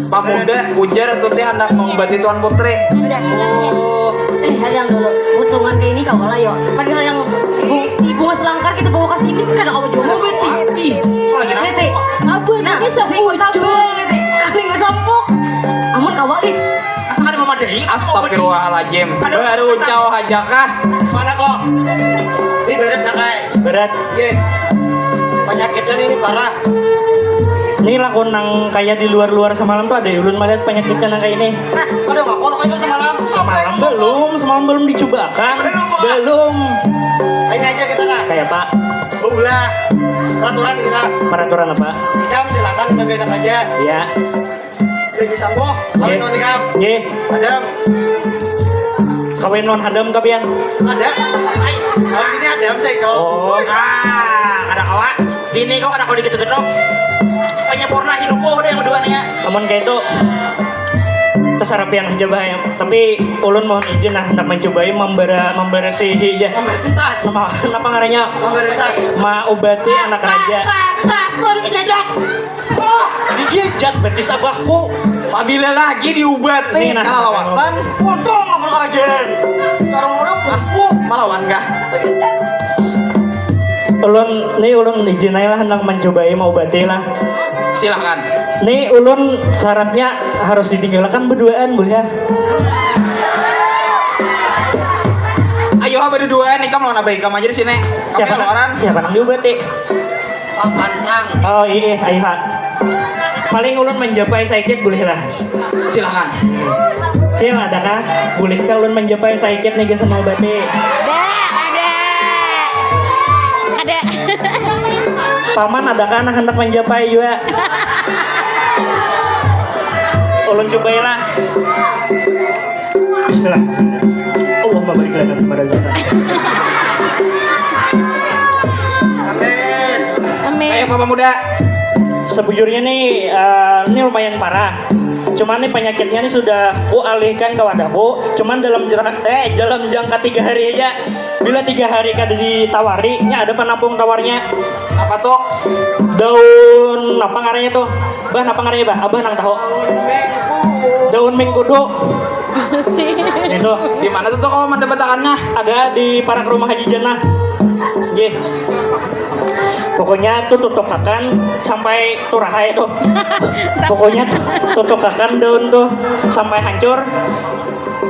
Pemuda, ujar tuh teh handak mengobati Tuan Putri. Udah. Oh. Eh, hadang dulu. Untungan kayak ini kau lah, yo. Padahal yang bu, bunga selangkar kita bawa ke sini, kada kau jual berarti. Ih, kalau jadi berarti. Apa nah, ini sing sampuk, berarti. Kami nggak sampuk. Amun kawa nih. Asa kada memadai. Astagfirullahaladzim. Baru cau aja kah? Mana kok? Ini berat, nak, ay? Berat. Yes. Penyakitnya ini parah. Ini lakon nang kaya di luar-luar semalam tuh ada ulun melihat penyakitnya nang kaya ini. Nah, ada apa? Kalau kayak semalam. Semalam belum, semalam belum dicobakan. Belum, Pak. Belum. Ini aja kita lah. Kayak apa? Beulah. Peraturan kita. Peraturan apa? Ikam silakan lebih enak aja. Iya. Beli sampo, kawin lawan ikam. Nggih. Adam. Kawin lawan Adam kah pian? Ada. Ai, kawin ini Adam, saya kau. Oh. Ah, kada kawa. Bini kau kada kawa digitu-gitu. Penyempurna hidup kau udah yang berdua nih ya. Amun kayak itu, terserah pian aja, Bah, ya. Tapi ulun mohon izin nah, handak mencobai membara-, memberesihi aja. Memberi tas. Nama, napa ngarannya? Memberi tas. Maubati anak raja. Tas, tas, tas, tas, tas, tas. Oh, dijajak betis abahku. Pabila lagi diubati, ini nah, kalawasan. Untung amun karajan. Sarung urang, ah, malawan kah? Ulun, ni ulun izin aja lah, handak mencobai maubati lah. Silakan. Ni ulun syaratnya harus ditinggalkan berduaan, boleh ya? Ayo ha, berduaan, ikam lawan abah ikam aja di sini. Siapa nang, siapa nang diubati? Pantang. Oh iya, ayo ha. Paling ulun menjapai saikit boleh lah. Silakan. Cil, adakah? Bolehkah ulun menjapai saikit nih, gasan maubati? Ada, ada. Ada. Paman, adakah anak hendak menjapai juga? Ulun cobai lah. Bismillah. Allahumma barik lana fi ma razaqtana. Amin. Amin. Ayo, Bapak Muda. Sebujurnya nih, eh, ini lumayan parah. Cuman nih penyakitnya nih sudah ku alihkan ke wadahku. Cuman dalam jera-, eh, dalam jangka tiga hari aja. Bila tiga hari kada ditawari, nya ada penampung tawarnya. Apa tuh? Daun apa ngarannya tuh? Bah, apa ngarannya, Bah? Abah nang tahu. Daun mengkudu. Sih. Itu. Di mana tuh, tuh kalau mendapatakannya? Ada di parak rumah Haji Jannah. Nggih. Pokoknya tuh tutukakan sampai turahai tuh. Pokoknya tuh tutukakan daun tuh sampai hancur.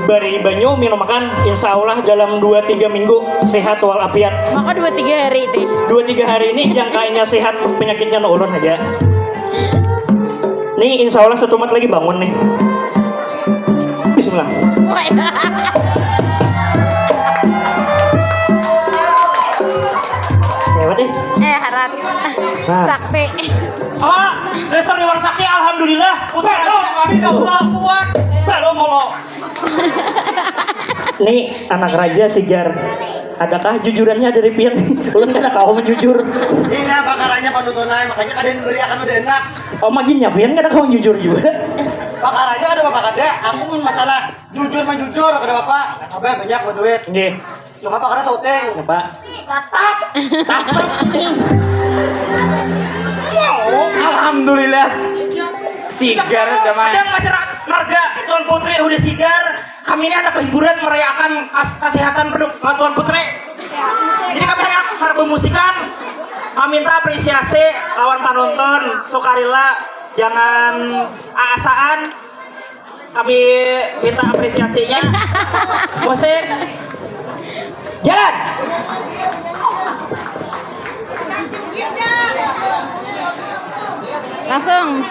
Bari banyu, minum makan, insya Allah dalam dua tiga minggu sehat walafiat. Maka dua tiga hari itu. Dua tiga hari ini jangkanya sehat penyakitnya, nu ulun aja. Nih, insya Allah setumat lagi bangun nih. Bismillah. Lewat nih. Eh, harat. Nah. Sakti. Oh, dasar dewan sakti, alhamdulillah. Putar aja. Belum, kami nggak kuat. Belum, belum. Nih, anak raja sigar. Adakah jujurannya dari pian? Ulun kada kawa menjujur. Ini apa karanya panutunai, makanya kada diberi akan udah enak. Oh, maginya pian kada kawa jujur juga. Pakaranya kada apa kada, aku mun masalah jujur menjujur kada apa. Abah banyak berduit. Nggih. Cuma pakarnya syuting. Apa? Tatap, tatap, cing. Alhamdulillah. Sigar damai. Kadang masyarakat marga Tuan Putri udah sigar. Kami ini ada hiburan merayakan kas- kesehatan penduk Tuan Putri. Jadi kami hanya harap memusikan. Kami minta apresiasi lawan penonton. Sukarela, jangan aasaan. Kami minta apresiasinya. Musik. Jalan. Langsung.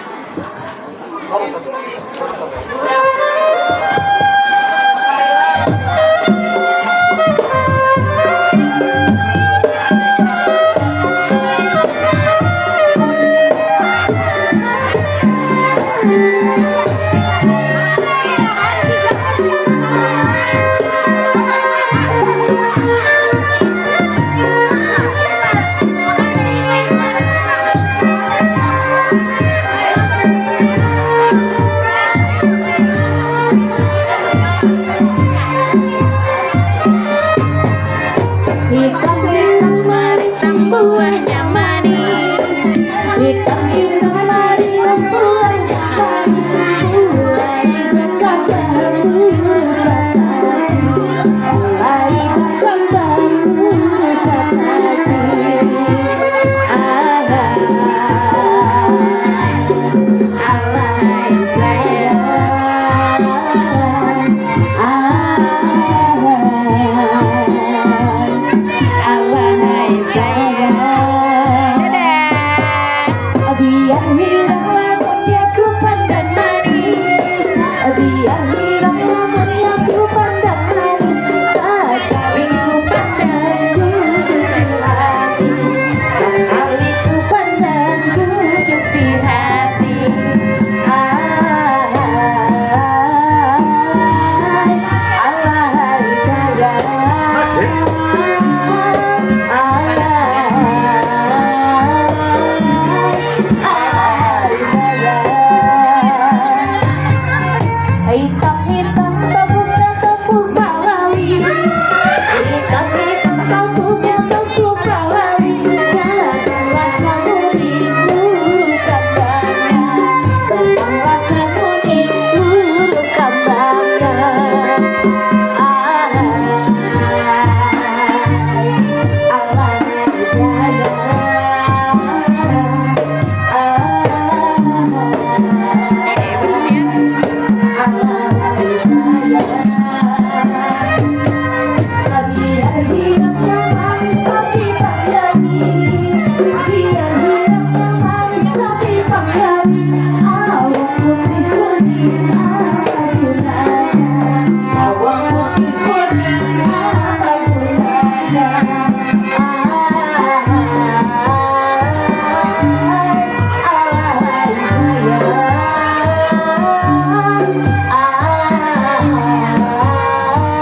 Hitam-hitam marintang buahnya manis. Hitam-hitam marintang buahnya manis. Mulai berkembang urusan hati. Mulai berkembang urusan hati. Ah, alay sayang. Ah, alay sayang. Dadah. Biar hirang lamunnya ku pandang manis. Biar hirang lamunnya ku pandang manis. Sakali ku pandang jujur di hati. Sakali ku pandang jujur di hati. Ah, alay sayang. Ah, alay, alay sayang. Hitam-hitam tabuknya tabuk balawi. Hitam-hitam tabuknya tabuk balawi. Datanglah kamu di bulu kambangnya. Datanglah kamu di bulu kambangnya. Ah, alay sayang.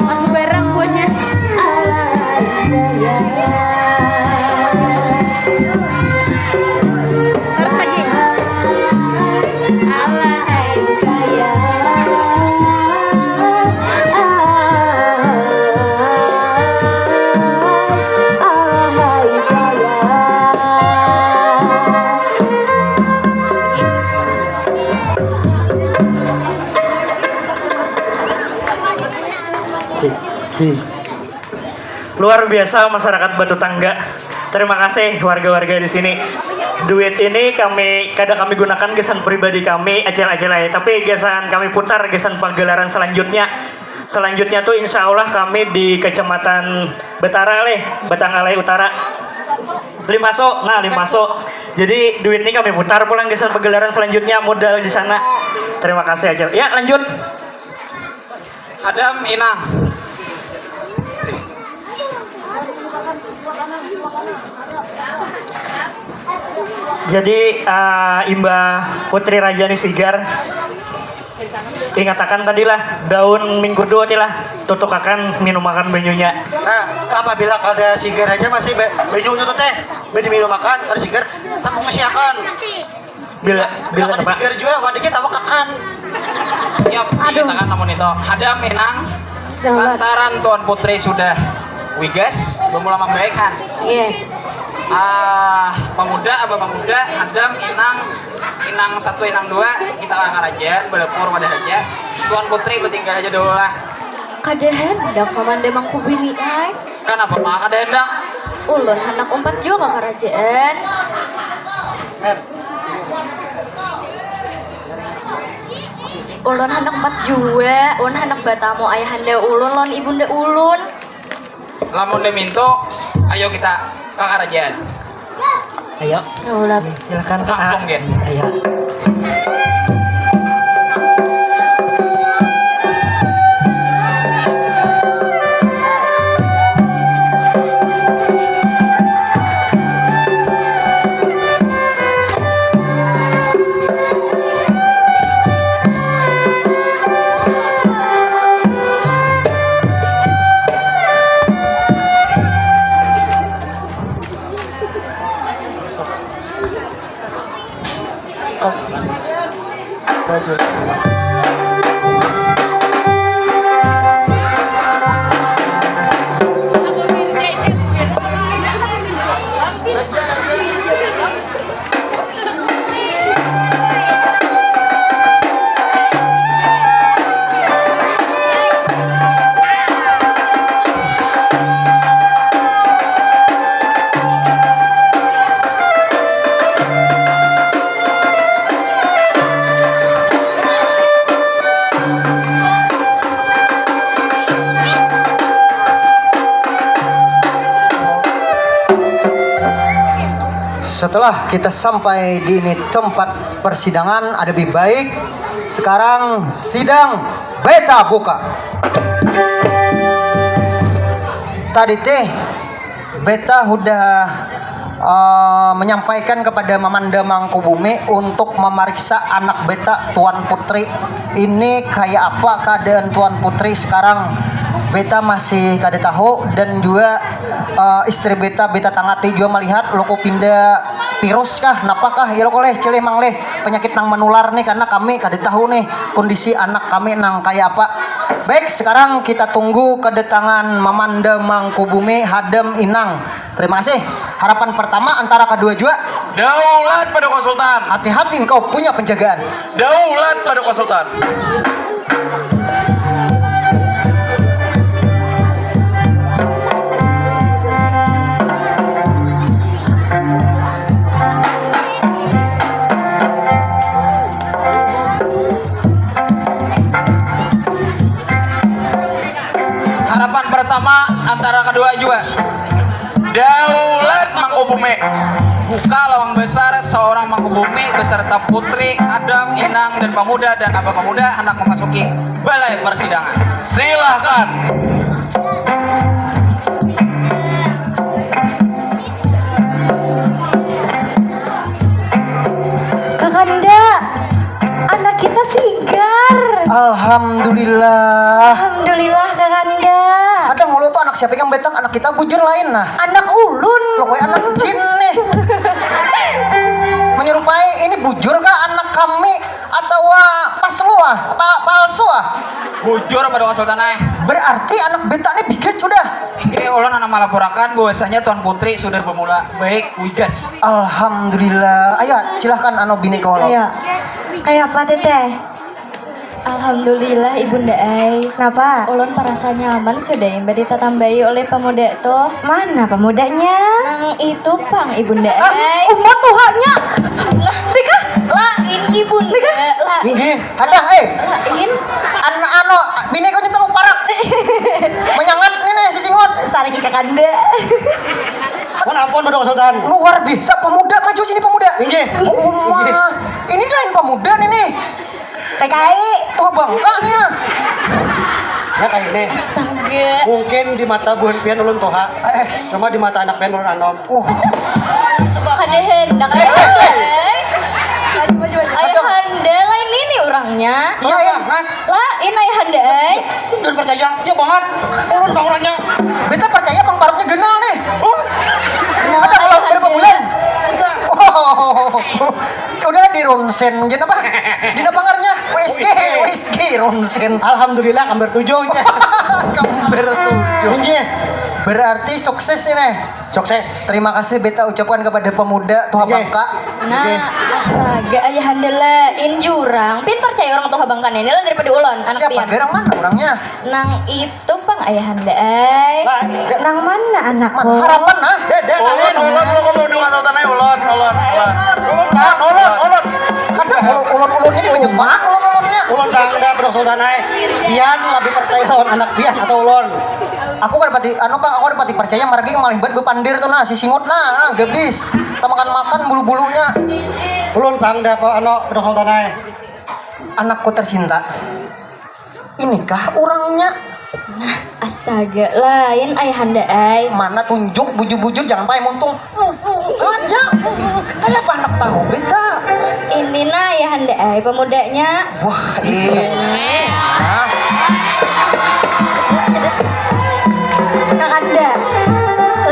Masih barang buahnya. Terus lagi. Alay sayang. Alay sayang. Cik, cik. Luar biasa masyarakat Batu Tangga. Terima kasih warga-warga di sini. Duit ini kami kada kami gunakan gasan pribadi kami acil-acil ai, tapi gasan kami putar gasan pagelaran selanjutnya. Selanjutnya tuh insya Allah kami di Kecamatan Betara leh, Batang Alai Utara. Limaso, nah Limaso. Jadi duit ini kami putar pulang gasan pagelaran selanjutnya modal di sana. Terima kasih acil. Ya lanjut. Hadam inang. Jadi uh, imbah Putri Raja ni sigar, ingatakan tadi lah daun mingkudu ti lah tutukakan minumakan banyunya. Nah, apabila kada sigar aja masih banyu tutut teh, badi minumakan kada sigar, tamu ngasiakan. Bila bila kada sigar jua wadiknya tawakakan. Siap dikatakan namun itu. Hadam inang lantaran Tuan Putri sudah Wigas, bamula mambaik han. Iya. Ah, pemuda, abah pemuda, hadam, inang, inang satu, inang dua, kita ka karajaan, badapur wadah haja. Tuan Putri batinggal haja dahulu lah. Kada handak mamanda mangkubini ai. Kanapa ma kada handak? Ulun handak umpat jua ka karajaan. Ulun handak umpat jua, ulun handak batamu ayahanda ulun lawan ibunda ulun. Lamun damintu, ayo kita ka karajaan. Ayo. Silakan, Kak. Langsung, Gen. Ayo. Setelah kita sampai di ini tempat persidangan, ada lebih baik. Sekarang sidang beta buka. Tadi teh beta sudah eh, menyampaikan kepada Mamanda Mangkubumi untuk memeriksa anak beta, Tuan Putri. Ini kayak apa keadaan Tuan Putri sekarang? Beta masih kada tahu, dan juga eh, istri beta, beta tangati juga melihat loko pinda virus kah, napa kah, ya loko leh, cilih mang leh, penyakit nang menular nih, karena kami kada tahu nih kondisi anak kami nang kayak apa. Baik, sekarang kita tunggu kedatangan Mamanda Mangkubumi, hadam, inang. Terima kasih. Harapan pertama antara kedua jua. Daulat pada konsultan. Hati-hati, engkau punya penjagaan. Daulat pada konsultan. Harapan pertama antara kedua jua. Daulat Mangkubumi. Buka lawang besar, seorang Mangkubumi beserta putri, hadam, inang, dan pemuda dan abah pemuda hendak memasuki balai persidangan. Silahkan. Kakanda, anak kita sigar. Alhamdulillah. Alhamdulillah, Kakanda. Ada ngulu tuh anak siapa yang betak, anak kita bujur lain nah. Anak ulun. Lo kue anak jin nih. Menyerupai, ini bujur kah anak kami atau paslu ah, pa- palsu ah? Bujur pada konsultan ai. Berarti anak beta nih bigit sudah. Inggih, ulun anak malapurakan bahwasanya Tuan Putri sudah bermula baik, wigas. Alhamdulillah. Ayo, silahkan anu bini kolo. Ayo. Kayak apa, Teteh? Alhamdulillah, Ibunda ai. Napa? Ulun parasa nyaman sudah imbah ditatambai oleh pemuda tuh. Mana pemudanya? Nang itu pang, Ibunda ai. Umat tuhanya. Lah, nikah? Lain, Ibunda. Nikah? Lain. Inggih. Hadang, eh. Lain. An anu, bini kau nyetel parak. Menyangat nih nih si singot. Sariki kakanda. Mun ampun, Badung Sultan. Luar biasa pemuda, maju sini pemuda. Inggih. Uma, ini lain pemuda nih nih. T K I. Tuh bangka nih ya. Ya kayak ini. Astaga. Mungkin di mata buhan pian ulun tuha. Eh, eh. Cuma di mata anak pian ulun anom. Uh. Kada hendak. Ayahanda lain ini orangnya. Iya, iya. Lain ayahanda ai. Jangan percaya, ya banget. Ulun bang orangnya. Beta percaya bang paruknya genal nih. Oh. Ada kalau berapa bulan? Tiga. Oh. Ya udahlah di ronsen aja apa? Di apa ngarannya? U S G, U S G ronsen. Alhamdulillah kambar tujuh nya. Kambar tujuh. Inggih. Berarti sukses ini. Sukses. Terima kasih beta ucapkan kepada pemuda Tuha Oke. Bangka. Nah, Oke. Astaga, ayahanda lain jurang. Pian percaya orang Tuha Bangka ini lah daripada ulun, anak Siapa pian. Garang mana orangnya? Nang itu pang ayahanda ai. Lah, ya. Nang mana anakku? Mana harapan ah? Dek, dek, Ulun, lain. Ulun, ulun, ulun, ulun, ulun, ulun, ulun, ulun. Ulun, ulun, ulun. Kadang ulun, ulun, ulun ini banyak banget ulun, ulunnya. Ulun bangga, Bro Sultan ai. Pian lebih percaya lawan anak pian atau ulun? Aku kada pati, anu pang, aku kada pati percaya margi malih bat bepandir tu nah, si singut nah, nah, gabis. Tamakan-makan bulu-bulunya. Ulun pang dah apa anu pedang sultan ai. Anakku tercinta. Inikah urangnya? Nah, astaga, lain ayahanda ai. Mana tunjuk bujur-bujur jangan pakai muntung. Kada. Kaya apa anak tahu beta. Ini nah ayahanda ai pemudanya. Wah, ini. Nah. Kakanda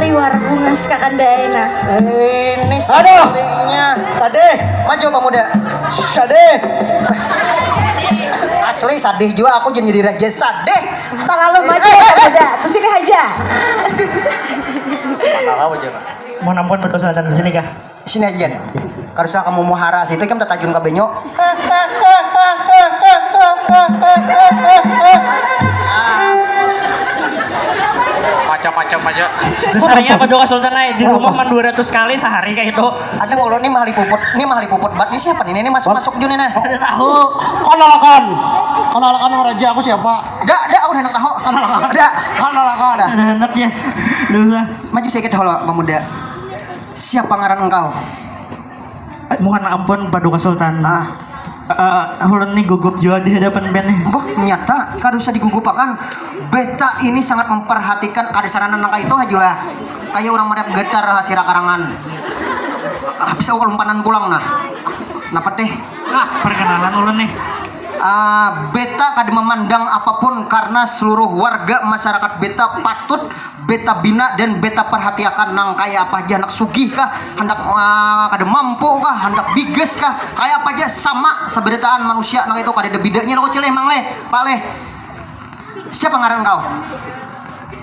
liwar bungas kakanda ai nah. Ini Aduh. Sepertinya. Sadih. Maju pemuda. Sadih. Asli sadih juga aku jadi raja sadih. Terlalu banyak ya, Bunda. Ke sini aja. Mau nampun betul sadar di sini kah? Sini aja. Kada usah kamu muhara situ, ikam tatajun ka banyu. Macam-macam aja. Dasarnya apa doa Sultan ai? Di rumah man dua ratus kali sehari kayak itu. Ada ngolo nih mahali puput, nih mahali puput bat nih siapa nih? Ini masuk masuk juni nah. Kada tahu. Kanalakan. Kanalakan raja aku siapa? Dak, dak, udah nak tahu. Kanalakan. Dak. Kanalakan. Ada anaknya. Dosa. Maju sedikit holo pemuda. Siapa ngaran engkau? Eh, mohon ampun Paduka Sultan. Ah. Eh, ulun ni gugup jua di hadapan pian nih. Boh, nyata kada usah digugupakan. Beta ini sangat memperhatikan kada saranan nang kaitu ha jua. Kaya urang mariap gatar ha sira karangan. Habis aku kalumpanan pulang nah. Napa teh? Ah, perkenalan ulun nih. Ah, beta kada memandang apapun karena seluruh warga masyarakat beta patut beta bina dan beta perhatiakan nang kaya apa haja handak sugih kah handak ah, kada mampu kah handak bigas kah kaya apa haja sama sabarataan manusia nang itu kada ada bedanya lo kecil emang leh pak leh. Siapa ngaran kau?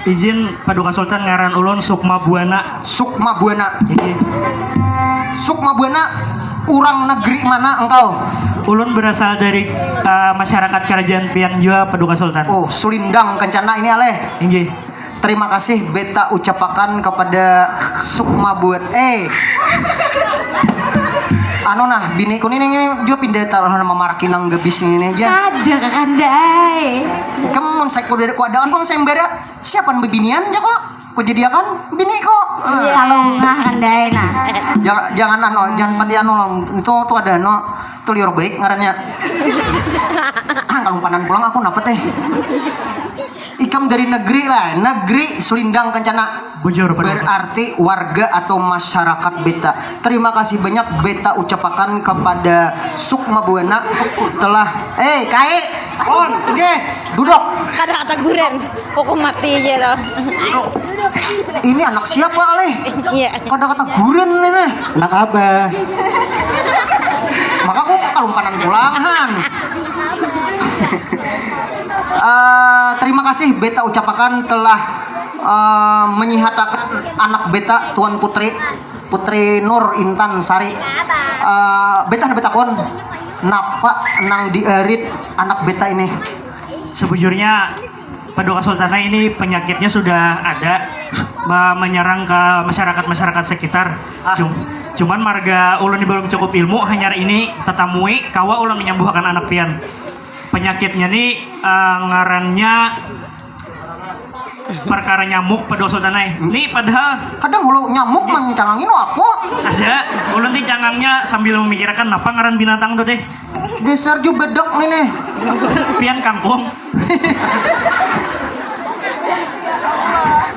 Izin Paduka Sultan ngaran ulun Sukma Buana. Sukma Buana. Inggih. Sukma Buana urang negeri mana engkau? Ulun berasal dari uh, masyarakat kerajaan pian jua Paduka Sultan. Oh, Sulindang Kencana ini aleh. Inggih. Terima kasih beta ucapakan kepada Sukma buat eh anu nah biniku nih nih juga pindah taruh nama marakin nang gabis ini aja. Ada kakanda ai. Kamu mun saya kuda kuadaan bang saya mbara siapa bibinian aja kok kejadiakan biniku. Iya. Kalau nggak kakanda ai nah. Jangan jangan anu jangan pati anu itu tuh ada anu tuh liur baik ngarannya. Ah kalau panan pulang aku napa teh. Ikam dari negeri lah, negeri Sulindang Kencana. Bujur, bujur. Berarti warga atau masyarakat beta. Terima kasih banyak beta ucapakan kepada Sukma Buana telah eh kai on oke duduk. Kada kata guren, hukum mati aja loh. Ini anak siapa aleh? Iya. Kada kata guren ini. Anak abah. Maka aku kalumpanan pulang han. Uh, terima kasih beta ucapakan telah uh, menyihatakan anak beta Tuan Putri Putri Nur Intan Sari uh, beta beta kon napa nang diarit anak beta ini. Sebujurnya Paduka Sultana ini penyakitnya sudah ada menyerang ke masyarakat-masyarakat sekitar. Ah. Cum, cuman marga ulun belum cukup ilmu hanyar ini tetamui kawa ulun menyembuhkan anak pian. Penyakitnya nih uh, ngarannya perkara nyamuk Paduka Sultan ai. Ni padahal kadang hulu nyamuk mancangangin aku. Ada, ulun ti cangangnya sambil memikirkan napa ngaran binatang tu deh. Dasar ju bedek ni nih. Pian kangkung.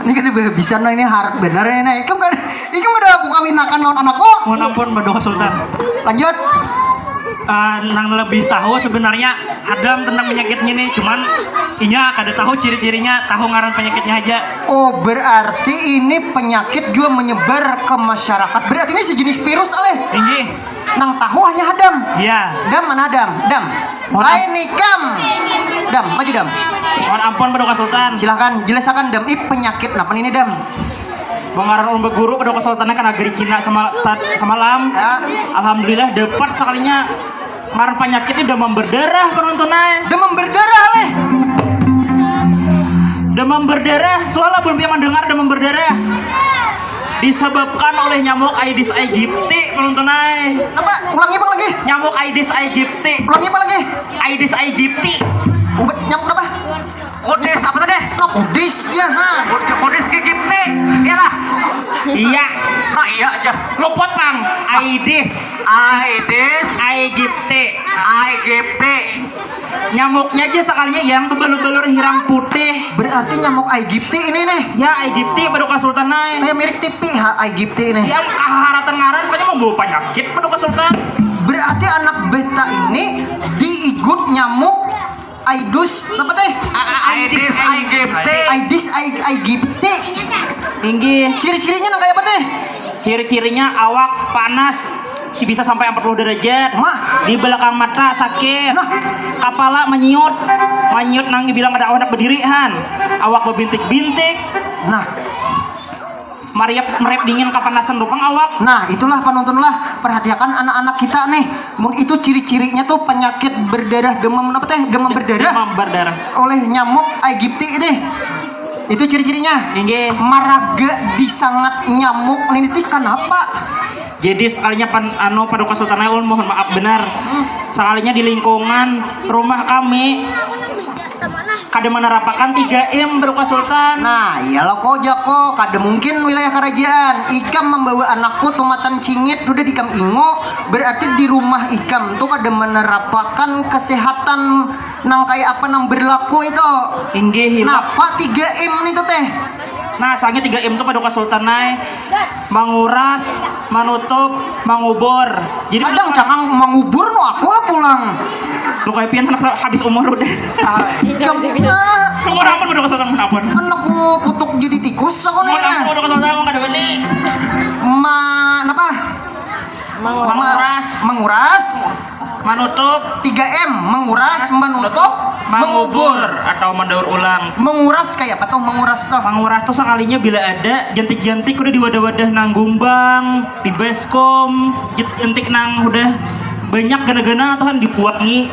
Ini kada bisa nah ini harat benar ini. Ikam kada ikam kada aku kawinakan lawan anakku. Mohon ampun Paduka Sultan. Lanjut. Uh, nang lebih tahu sebenarnya hadam tentang penyakitnya nih, cuman inya kada tahu ciri-cirinya, tahu ngaran penyakitnya aja. Oh, berarti ini penyakit juga menyebar ke masyarakat. Berarti ini sejenis virus, aleh. Inggih. Nang tahu hanya hadam. Iya. Dam mana dam? Dam. Lain ikam. Dam, maju, Dam. Mohon ampun, Paduka Sultan. Silahkan, jelasakan, Dam. Ih, penyakit napa ini, Dam? Bang, ngaran ulun baguru, Paduka Sultan, ka nagari Cina sama, ta-, samalam. Ya. Alhamdulillah, dapat sakalinya. Ngaran panyakitnya demam berdarah, panuntun ai. Demam berdarah, leh. Demam berdarah, suah lah buhan pian mandangar demam berdarah. Disebabkan oleh nyamuk Aedes aegypti, panuntun ai. Napa? Ulangi, Bang, lagi. Nyamuk Aedes aegypti. Ulangi, Bang, lagi. Aedes aegypti. Ubat nyamuk napa? Kudis apa tadi? Nah, kudis, ya, ha. Kudis aegypti, ya lah. Iya. Nah, iya aja. Luput, Bang. Aedes. Aedes. Aegypti. Aegypti. Nyamuknya aja sakalinya yang bebalur-balur hirang putih. Berarti nyamuk aegypti ini nih. Ya, aegypti, Paduka Sultan ai. Kayak mirip tipi, ha, aegypti ini. Yang kaharatan ngaran, soalnya membawa penyakit, Paduka Sultan. Berarti anak beta ini diigut nyamuk Aidus, apa teh? A-, a-, Aedes aegypti. Aidis aeg-, aegypti. Inggih. Ciri-cirinya nang kayak apa teh? Ciri-cirinya awak panas, si bisa sampai empat puluh derajat. Mah. Di belakang mata sakit. Nah. Kapala manyiut. Manyiut nang bilang kada kawa handak berdiri, han. Awak bebintik-bintik. Nah. Mariap, mariap dingin, kapanasan tu pang awak. Nah, itulah, panuntun lah, perhatiakan anak-anak kita nih. Mun itu ciri-cirinya tuh penyakit berdarah, demam apa teh? Demam berdarah. Demam berdarah. Oleh nyamuk aegypti itu. Itu ciri-cirinya. Inggih. Maraga disangat nyamuk ini tih kanapa? Jadi sekalinya pan, anu, Paduka Sultan ai, ulun mohon maaf benar. Hmm. Sekalinya di lingkungan rumah kami kada menerapakan tiga M, Paduka Sultan. Nah, iyalah ko, jako, kada mungkin wilayah kerajaan. Ikam membawa anakku tumatan cingit, sudah ikam ingo, berarti di rumah ikam tuh kada menerapakan kesehatan nang kayak apa nang berlaku itu. Inggih, hilap. Napa tiga M itu teh? Nah, soalnya tiga M tuh, Paduka Sultan ai. Manguras, manutup, mangubur. Jadi kadang cangang mangubur nu aku pulang. Lu kayak pian anak habis umur udah. Ah, kamu, ah. Umur ampun, Paduka Sultan, ampun. Anak ku kutuk jadi tikus aku. Ampun, nih. Ampun, Paduka Sultan, kada beli. Ma-, napa? Manguras. Manguras. Manutup. Tiga M, menguras, menutup, mengubur. Mengubur atau mendaur ulang. Menguras kayak apa tuh menguras tuh? Menguras tuh sekalinya bila ada jentik-jentik udah di wadah-wadah nang gumbang, di baskom, jentik-jentik nang udah banyak gana-gana tuh kan dibuangi.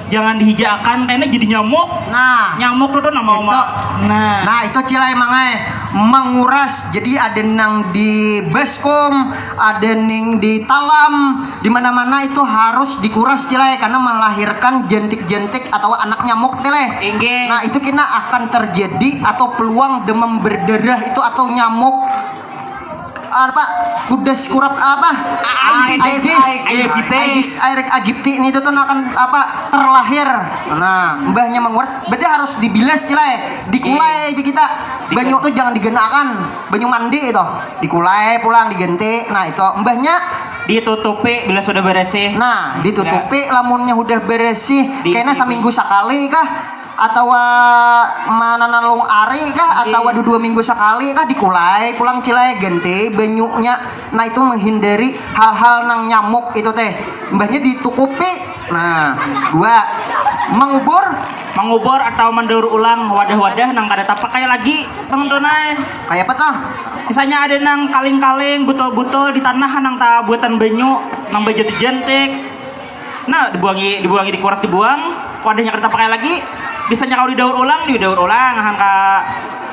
Jangan dihijaakan, kayaknya jadi nyamuk. Nah, nyamuk tuh, tuh nama itu. Nah. Nah, itu cilai mangai menguras. Jadi ada nang di baskom, ada ning di talam, di mana-mana itu harus dikuras, cilai, karena melahirkan jentik-jentik atau anak nyamuk, cilai. Inggih. Nah, itu kena akan terjadi atau peluang demam berdarah itu atau nyamuk apa, kudas kurap apa? Aedes aegypti. Aedes aegypti ini tuh akan apa, terlahir. Nah, mbahnya menguras, berarti harus dibilas, cilai, dikulai aja kita. Banyu tuh jangan digenakan, banyu mandi itu. Dikulai pulang, diganti. Nah, itu mbahnya ditutupi bila sudah beresih. Nah, ditutupi lamunnya udah beresih. Kena saminggu sekali kah? Atawa mananalung ari kah? Atawa dua minggu sekali kah? Dikulai pulang, cilai, ganti banyunya. Nah, itu menghindari hal-hal nang nyamuk itu teh. Mbahnya ditukupi. Nah, dua, mengubur. Mengubur atau mendaur ulang wadah-wadah nang kada tapakai lagi, panuntun ai. Kayak apa tuh? Misalnya ada nang kaling-kaling, butol-butol di tanah nang tabuatan banyu, nang bajentik-jentik. Nah, dibuangi, dibuangi, dikuras, dibuang, wadahnya kada tapakai lagi, bisanya kawa didaur ulang, didaur ulang, ahan ka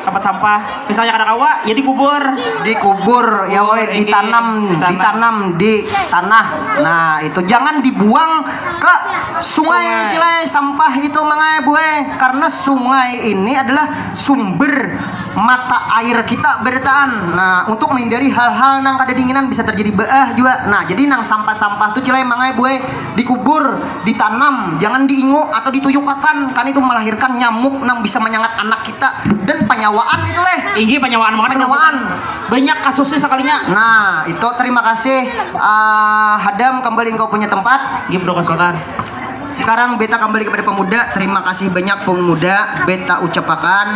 tempat sampah. Misalnya kada kawa, ya dikubur. Dikubur, ya oleh ditanam, ditanam di tanah. Nah, itu jangan dibuang ke sungai, cilai, sampah itu, mangai, buai, karena sungai ini adalah sumber mata air kita berataan. Nah, untuk menghindari hal-hal nang kada diinginan bisa terjadi baah juga. Nah, jadi nang sampah-sampah tuh, cilai, mangai, buai, dikubur, ditanam, jangan diingu atau dituyukakan, karena itu melahirkan nyamuk nang bisa menyengat anak kita dan penyawaan itu, leh. Inggih, penyawaan banget. Penyawaan. Banyak kasusnya sekalinya. Nah, itu terima kasih, ah, Hadam, kembali engkau punya tempat. Inggih, Bro Konsultan. Sekarang beta kembali kepada pemuda. Terima kasih banyak pemuda. Beta ucapakan,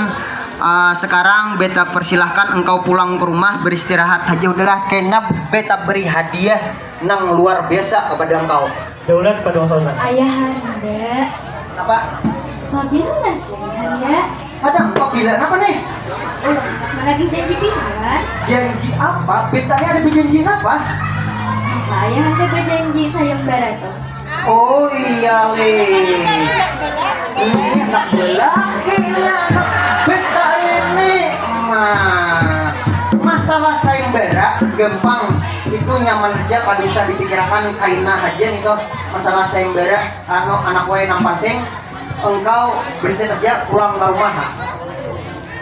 ah, sekarang beta persilahkan engkau pulang ke rumah, beristirahat aja, udahlah. Kena beta beri hadiah nang luar biasa kepada engkau. Daulat pada Konsultan. Ayahanda. Apa? Pabila lagi, Handa? Ada pabila apa nih? Ulun handak menagih janji pian. Janji apa? Beta ini ada berjanji apa? Apa ya Handa berjanji sayembara tuh? Oh iya leh. Ini anak belaki ini anak beta ini. Nah, masalah sayembara gampang. Itu nyaman aja, kada usah dipikirakan, kaina aja nih tuh. Masalah sayembara, anu, anak wae, nang penting engkau bersihin aja pulang ke rumah.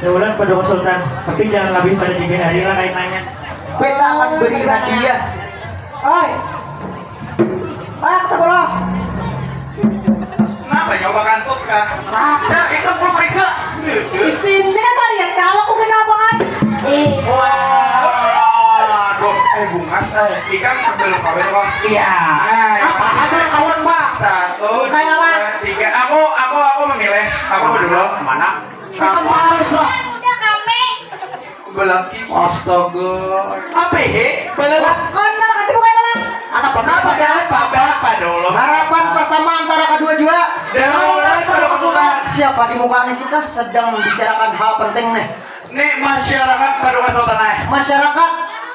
Sebulan pada Sultan, tapi jangan lebih pada tiga hari lah kainanya. Beta akan beri hadiah. Oi. Pak, sepuluh. Kenapa nyoba kantut kah? Ada, itu belum ada. Di sini mah lihat kau aku kenapa kan? Wah, aduh, eh bungas eh. Ikan belum kawin kok. Iya. Nah, apa ada kawan pak? Satu, kayak apa? Dua, tiga. Aku, aku, aku memilih. Aku dulu. Mana? Kita harus lah. Udah kami. Belaki. Astaga. Apa he? Belakon lah, nanti bukan apa? Anak benar saja. Apa, apa, apa dulu? Harapan pertama antara kedua jua. Daulat pada kesulitan. Siapa di muka ini kita sedang membicarakan hal penting nih. Nih masyarakat pada kesulitan nih. Masyarakat,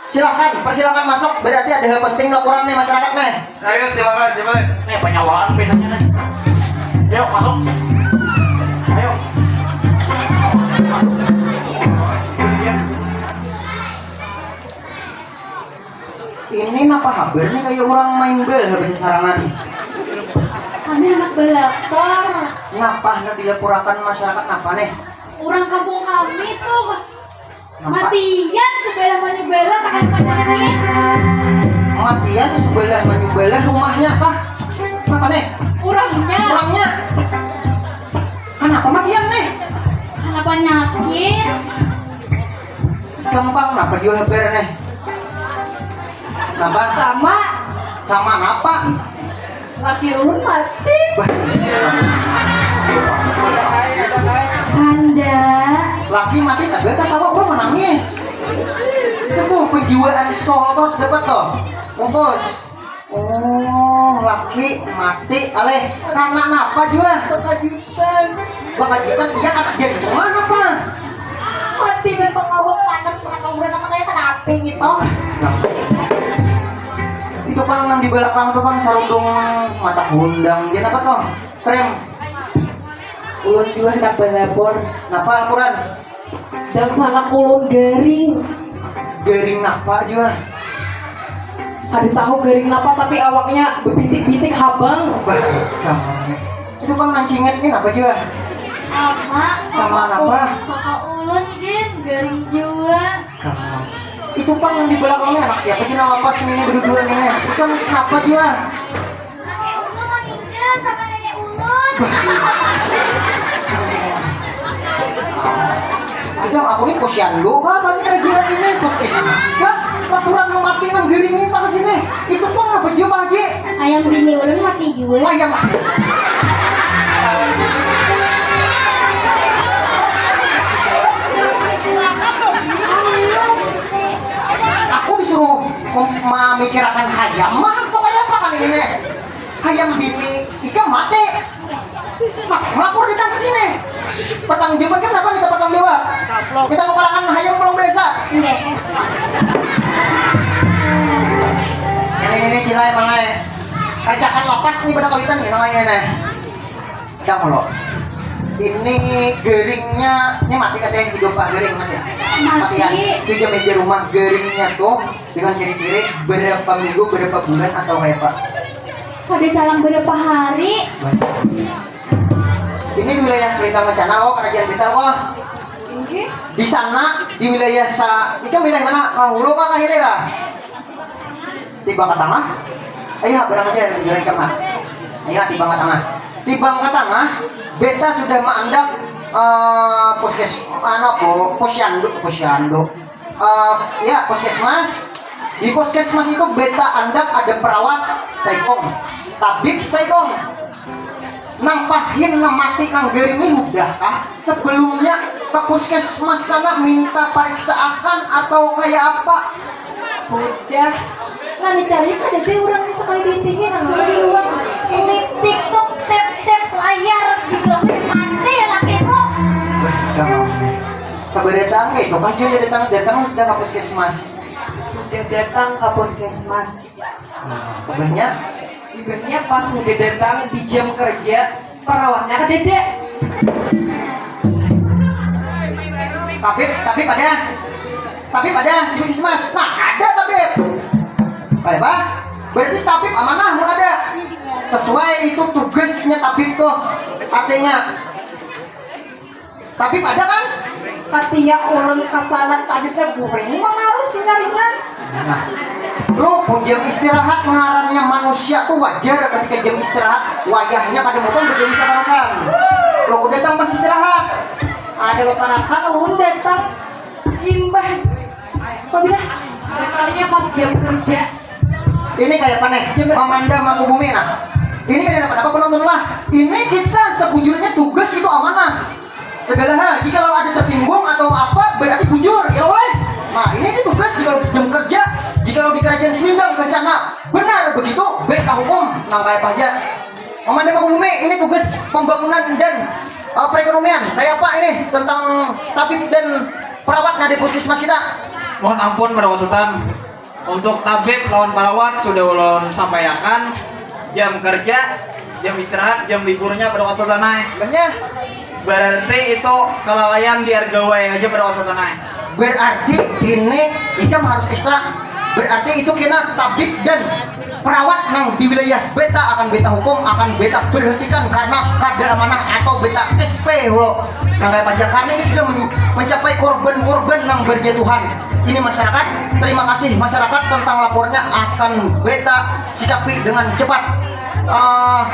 silahkan, persilahkan masuk. Berarti ada hal penting laporan nih masyarakat nih. Ayo silakan coba. Nih penyawaan pinanya nih. Yuk masuk. Ayo. Ini napa habar nih kayak orang main bal habis sarangan. Kami anak belakor. Napa hendak dilaporakan masyarakat napa nih? Orang kampung kami tuh Matian sebelah manyubelah tangan panjangnya. Matian sebelah manyubelah rumahnya kah? Apa nih? Orangnya. Orangnya. Kenapa matian nih? Karena penyakit. Gampang, kenapa juga habar nih? Kenapa? Sama. Sama apa? Laki ulun mati. Bah. Kanda. Laki mati kagak ketawa, gua menangis. Itu tuh penjiwaan soul tuh harus dapat tuh. Fokus. Oh, laki mati aleh. Karena apa jua? Bakajutan. Bakajutan iya kata jantungan apa? Mati dan pengawal panas makan pembunuhan sama kayak kenaping gitu. Itu pang nang di belakang tuh pang sarudung mata kundang. Dia apa tuh? Krem. Ulun juga hendak berlapor. Napa laporan? Dangsanak ulun garing. Garing napa jua? Kada tahu garing napa tapi awaknya bebitik-bitik habang. Bah, kamu. Itu pang nang cingit nih napa jua? Sama. Sama napa? Kakak ulun gin garing jua. Kamu. Itu pang yang di belakangnya anak siapa gin nang lapas ini berdua ini? Itu napa jua? Kakek ulun meninggal sama nenek ulun. Ada aku nih posyandu kah kan kerjaan ini puskesmas kah laporan mati nang garing ini tak kesini itu pun apa juga Pak Haji. Ayam bini ulun mati juga. Ayam. Aku disuruh mem- memikirkan hayam mah atau kayak apa kan ini nih. Hayam bini ikam mati. Nah, melapor datang ke sini. Pertanggung jawaban kan apa minta pertanggung jawab? Minta nukarakan hayam pulang biasa. Ini ini cilai mangai. Kerjakan lapas nih pada kawitan nih mangai ini. Ada kalau ini geringnya ini mati katanya hidup pak gering mas ya matian tiga meja rumah geringnya tuh dengan ciri-ciri berapa minggu berapa bulan atau kayak apa Pada salang berapa hari? Ini di wilayah Selintang Kencana loh, kerajaan Blitar loh. Di sana di wilayah sa itu wilayah mana? Kang Hulu kah Kang Hilir ah? Tiba ke tengah. Ayo berang aja jalan ke tengah. Ayo tiba ke tengah. Tiba ke tengah, beta sudah maandak eh, puskes anu po, posyandu, posyandu. Eh, ya puskesmas. Di puskesmas itu beta andak ada perawat saikung, tabib saikung. Nang pahin nang mati nang garing ni hudah kah sebelumnya ke puskesmas sana minta pariksaakan atau kaya apa? Hudah. Nah ni cari kadada urang ni sakali diintihi nang di luar. Ini tiktok tep tep. Ayar di belakang mati lakiku. Wah, kamu. Sabar datang, eh, kok aja udah datang, datang sudah ke puskesmas. Sudah datang ke puskesmas. Ubahnya, Ibaratnya pas sudah datang di jam kerja, perawatnya kadada. tabib, tabib ada, tabib ada di puskesmas. Nah, ada tabib. Baik, bah. Berarti tabib amanah mun ada. Sesuai itu tugasnya tabib tuh. Artinya, tabib ada kan? Katia ulun kasalat tabibnya guring mangarus singaringan. Nah, lo kok jam istirahat ngarannya manusia tuh wajar ketika jam istirahat wayahnya kada mukang berjam bisa terusan. Lo udah datang pas istirahat. Ada baparakan ulun datang imbah pabila Kalinya pas jam kerja. Ini kayak apa nih? Mamanda mangku bumi nah. Ini kan dapat apa penonton lah. Ini kita sebujurnya tugas itu amanah. Segala hal, jika lo ada tersinggung atau apa, berarti bujur, ya boleh. Nah, ini, ini tugas jika lo jam kerja, jika lo di kerajaan Sulindang kencana, benar begitu, beta hukum, nang kayak apa aja. Mamanda mangku bumi, ini tugas pembangunan dan uh, perekonomian. Kayak apa ini tentang tabib dan perawat nah di puskesmas kita? Mohon ampun pada Wasutan. Untuk tabib lawan perawat sudah ulun sampaiakan jam kerja, jam istirahat, jam liburnya pada Wasutan ai. Banyak. Berarti itu kelalaian di argawai aja pada Wasutan ai. Berarti ini ikam harus ekstra. Berarti itu kena tabib dan perawat nang di wilayah beta akan beta hukum, akan beta berhentikan karena kada amanah atau beta S P lo. Nang kayak pajak karena ini sudah men- mencapai korban-korban nang berjatuhan. Ini masyarakat, terima kasih masyarakat tentang lapornya akan beta sikapi dengan cepat. Eh,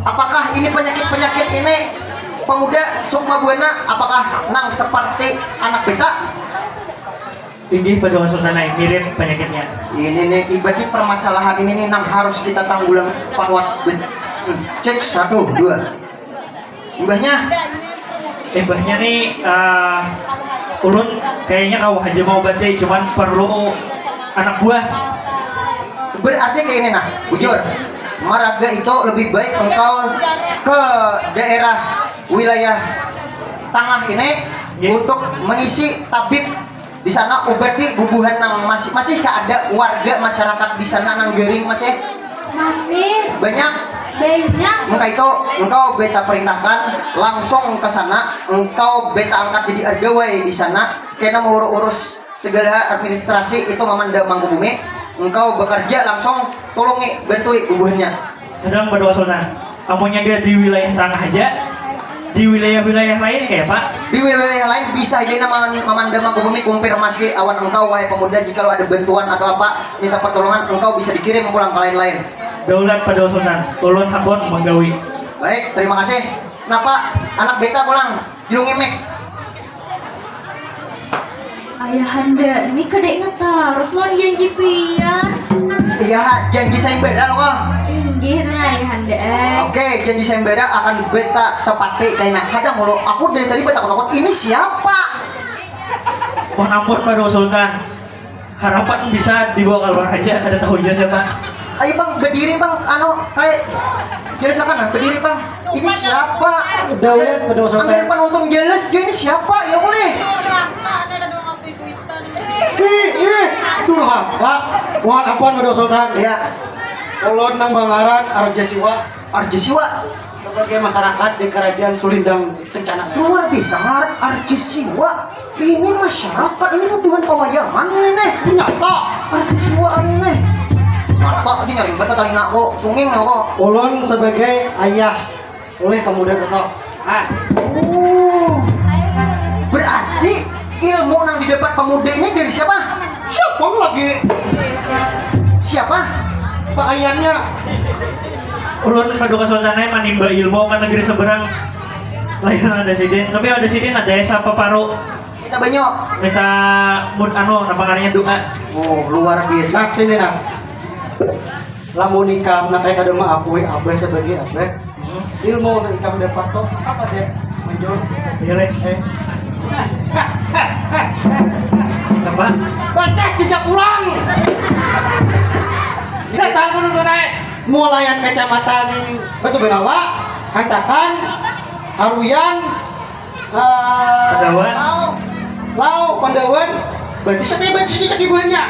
apakah ini penyakit-penyakit ini pemuda Sukma Buana apakah nang seperti anak beta? Inggih pada Wasutan ai, mirip penyakitnya. Ini nih, berarti permasalahan ini nih nang harus kita tanggulang. Fatwa. Hmm, cek satu, dua. Imbahnya? Imbahnya nih, uh, ulun kayaknya kau aja mau baca, cuman perlu anak buah. Berarti kayak ini nah, bujur. Maraga itu lebih baik engkau ke daerah wilayah tangah ini untuk mengisi tabib di sana, ubati bubuhan nang masih masih ada warga masyarakat di sana nang garing masih masih banyak. Banyak. Engkau itu, engkau beta perintahkan langsung ke sana, engkau beta angkat jadi argawai di sana, kena mengurus-urus segala administrasi itu mamanda mangku bumi. Engkau bekerja langsung, tolongi, bantui bubuhannya. Kadang pada Wasutan, amunnya dia di wilayah tangah aja, di wilayah-wilayah lain kayak apa? Di wilayah lain bisa aja nama mamanda mangku bumi konfirmasi awan engkau wahai pemuda jika ada bantuan atau apa minta pertolongan engkau bisa dikirim pulang ke lain-lain. Daulat pada Wasutan, ulun hakun menggawi. Baik, terima kasih. Napa anak beta pulang? Julung imek. Ayahanda, ini kada ingat terus lawan janji pian. Iya, janji sayembara lo kok. Inggih nah ayahanda eh. Oke, janji sayembara akan beta tepati kaina. Kadang lo, aku dari tadi beta takut ini siapa? Mohon ampun pada Sultan. Harapan bisa dibawa keluar aja, kada tahu aja siapa. Ayo bang, berdiri bang, anu, kayak jelasakan lah, berdiri bang. Ini siapa? Daulat pada Sultan. Anggar penonton jelas juga ini siapa? Ya boleh. Ih, ih, durhaka. Mohon ampun pada Sultan. Ya, Ulun nang bangaran Arja Siwa. Arja Siwa. Sebagai masyarakat di kerajaan Sulindang Kencana. Luar biasa ngaran Arja Siwa. Ini masyarakat, ini bubuhan pawayangan ini nih. Nyata. Arja Siwa ini nih. Apa aja nyaring banget telinga kok, sunging kok. Ulun sebagai ayah oleh pemuda kota. Nah, Oh, berarti ilmu yang didapat pemuda ini dari siapa? Siapa lagi? Siapa? Pakaiannya. Ulun kada kasultan ai manimba ilmu ka negeri seberang. Lain ada sidin, tapi ada sidin ada esa paparu. Kita banyak. Minta mun anu napa ngarannya doa. Oh, luar biasa. Nah, sini nah. Lamun ikam nak kada maakui abah sebagai abah, ilmu nang ikam dapat tuh apa deh? Manjur. Iya leh. Eh, Napa? Batas jejak pulang. Datang menurut naik. Mulaian kecamatan Batu Benawa, Hantakan, Haruyan, eh, Pandawan. Lau, Pandawan. Berarti setiap berarti sedikit ibuannya.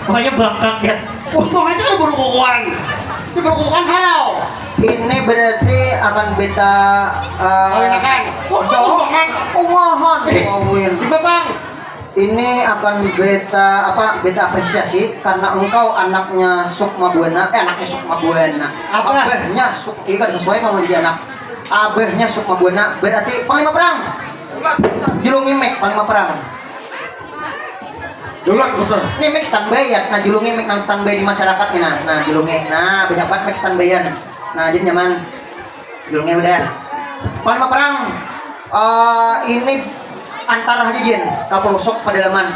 Pokoknya bangkak ya. Untung aja ada baru kokoan. Ini baru kokoan harau. Ini berarti akan beta, eh, kawinakan. Waduh, untung banget. Umahan. Eh, kawin. Di Bapang. Ini akan beta apa, beta apresiasi karena engkau anaknya Sukma Buana, eh, anaknya Sukma Buana. Apa? Abahnya Suk, iya, kada sesuai mau jadi anak. Abahnya Sukma Buana, berarti panglima perang. Julungi mic, panglima perang. Dulu, Bos. Ini mic standby ya, nah, julungi mic nang standby di masyarakat nih, nah. Nah, julungi. Nah, banyak banget mic standbyan. Nah, jadi nyaman. Julungi udah. Panglima perang, eh, ini antar aja, Jin, ka pelosok pedalaman.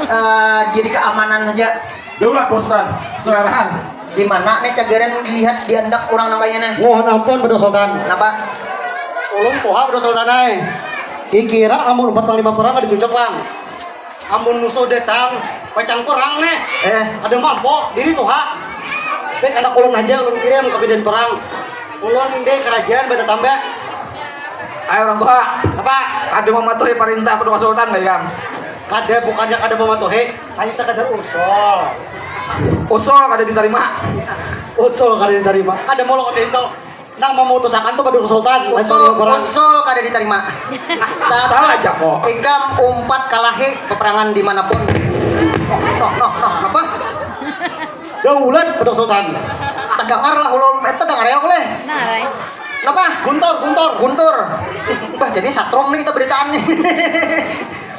Eh, jadi keamanan aja. Daulat, Bos Sultan. Suarahan. Di mana nih cagaran dilihat diandak orang nang kaya nih? Mohon ampun, Bedul Sultan. Kenapa? Ulun tuha, Bedul Sultan ai. Kikira amun umpat panglima perang kada cocok, Bang. Amun musuh datang, pacang perang nih. Eh. Ada mampu, diri tuha. Baik, anak ulun aja ulun kirim ke medan perang. Ulun di kerajaan batatamba. Ayo, orang tua. Apa? Kada mematuhi perintah Bedul Sultan, dah, ikam. Kada, bukannya kada mematuhi, hanya sekadar usul. Usul kada diterima. Usul kada diterima. Kada mau lawan itu. Nang memutusakan tuh Bedul Sultan. Usul, usul kada diterima. Salah aja kok. Ikam umpat kalahi peperangan dimanapun. Noh, noh, noh, apa? Daulat, Bedul Sultan. Terdengar lah ulun, eh, terdengar ya, boleh. Nah, Rai. Kenapa? Guntur, guntur. Guntur. Bah, jadi satrum nih kita beritaan nih.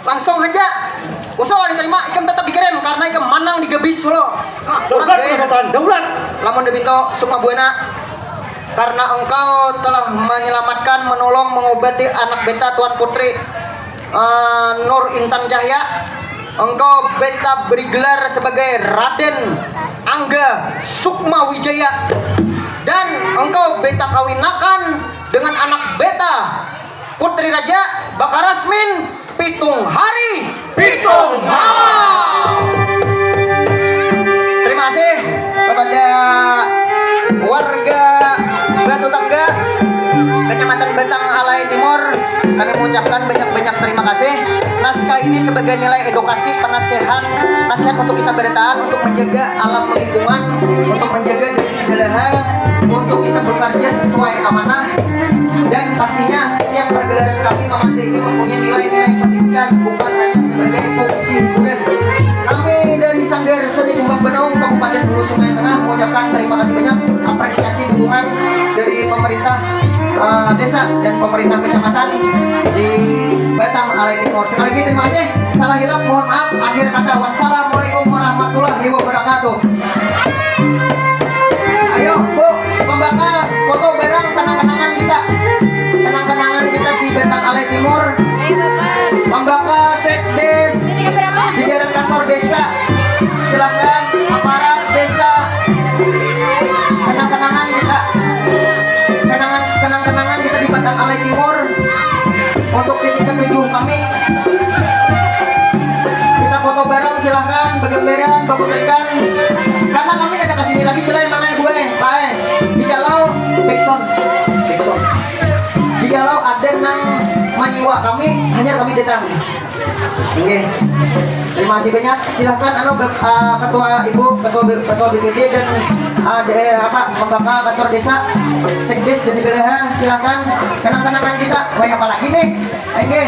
Langsung aja. Usul diterima, ikam tetap dikirim karena ikam manang di gebis lo. Daulat, guys. Daulat. Lamun dibinto Sukma Buana, karena engkau telah menyelamatkan, menolong, mengobati anak beta Tuan Putri, eh, Nur Intan Cahya, engkau beta beri gelar sebagai Raden Angga Sukma Wijaya, dan engkau beta kawinakan dengan anak beta Putri Raja Bakarasmin pitung hari pitung malam. Terima kasih kepada warga Batu Tangga, Kecamatan Batang Alai Timur. Kami mengucapkan banyak-banyak terima kasih. Naskah ini sebagai nilai edukasi, penasehat, nasihat untuk kita berataan untuk menjaga alam lingkungan, untuk menjaga diri segala hal, untuk kita bekerja sesuai amanah. Dan pastinya setiap pergelaran kami Mamanda ini mempunyai nilai-nilai pendidikan, bukan hanya sebagai fungsi hiburan. Kami dari Sanggar Seni Kumbang Benaung, Kabupaten Hulu Sungai Tengah, mengucapkan terima kasih banyak, apresiasi dukungan dari pemerintah, eh, desa dan pemerintah kecamatan di Batang Alai Timur. Sekali lagi terima kasih. Salah hilap mohon maaf. Akhir kata, wassalamualaikum warahmatullahi wabarakatuh. Ayo, Bu, membakar foto barang kenang-kenangan kita. Kenang-kenangan kita di Batang Alai Timur. Membakar sekdes di daerah kantor desa. Silakan aparat desa. Kenang-kenangan kita. Kenangan, kenang-kenangan kita di Batang Alai Timur. Untuk titik ketujuh kami. Kita foto bareng, silahkan, begambaran, bakutrikan. Karena kami kada kesini lagi, cuma emang aja gue, bae. Jikalau, Backson, Backson. Jikalau ada nang menyiwa kami, hanya kami datang. Oke. Terima kasih banyak. Silahkan, anu, Bep-, ah, ketua ibu, ketua B-, ketua B P D dan, ah, de-, apa, pembaka kantor desa, sekdes dan segala hal. Silahkan. Kenang-kenangan kita. Wah, apa lagi nih? Oke.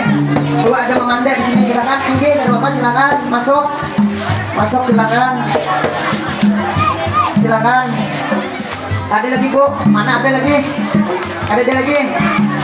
Tuh ada Mamanda di sini, silahkan. Oke, dari Bapak silahkan masuk. Masuk, silahkan. Silahkan. Ada lagi, Bu? Mana ada lagi? Ada, ada lagi?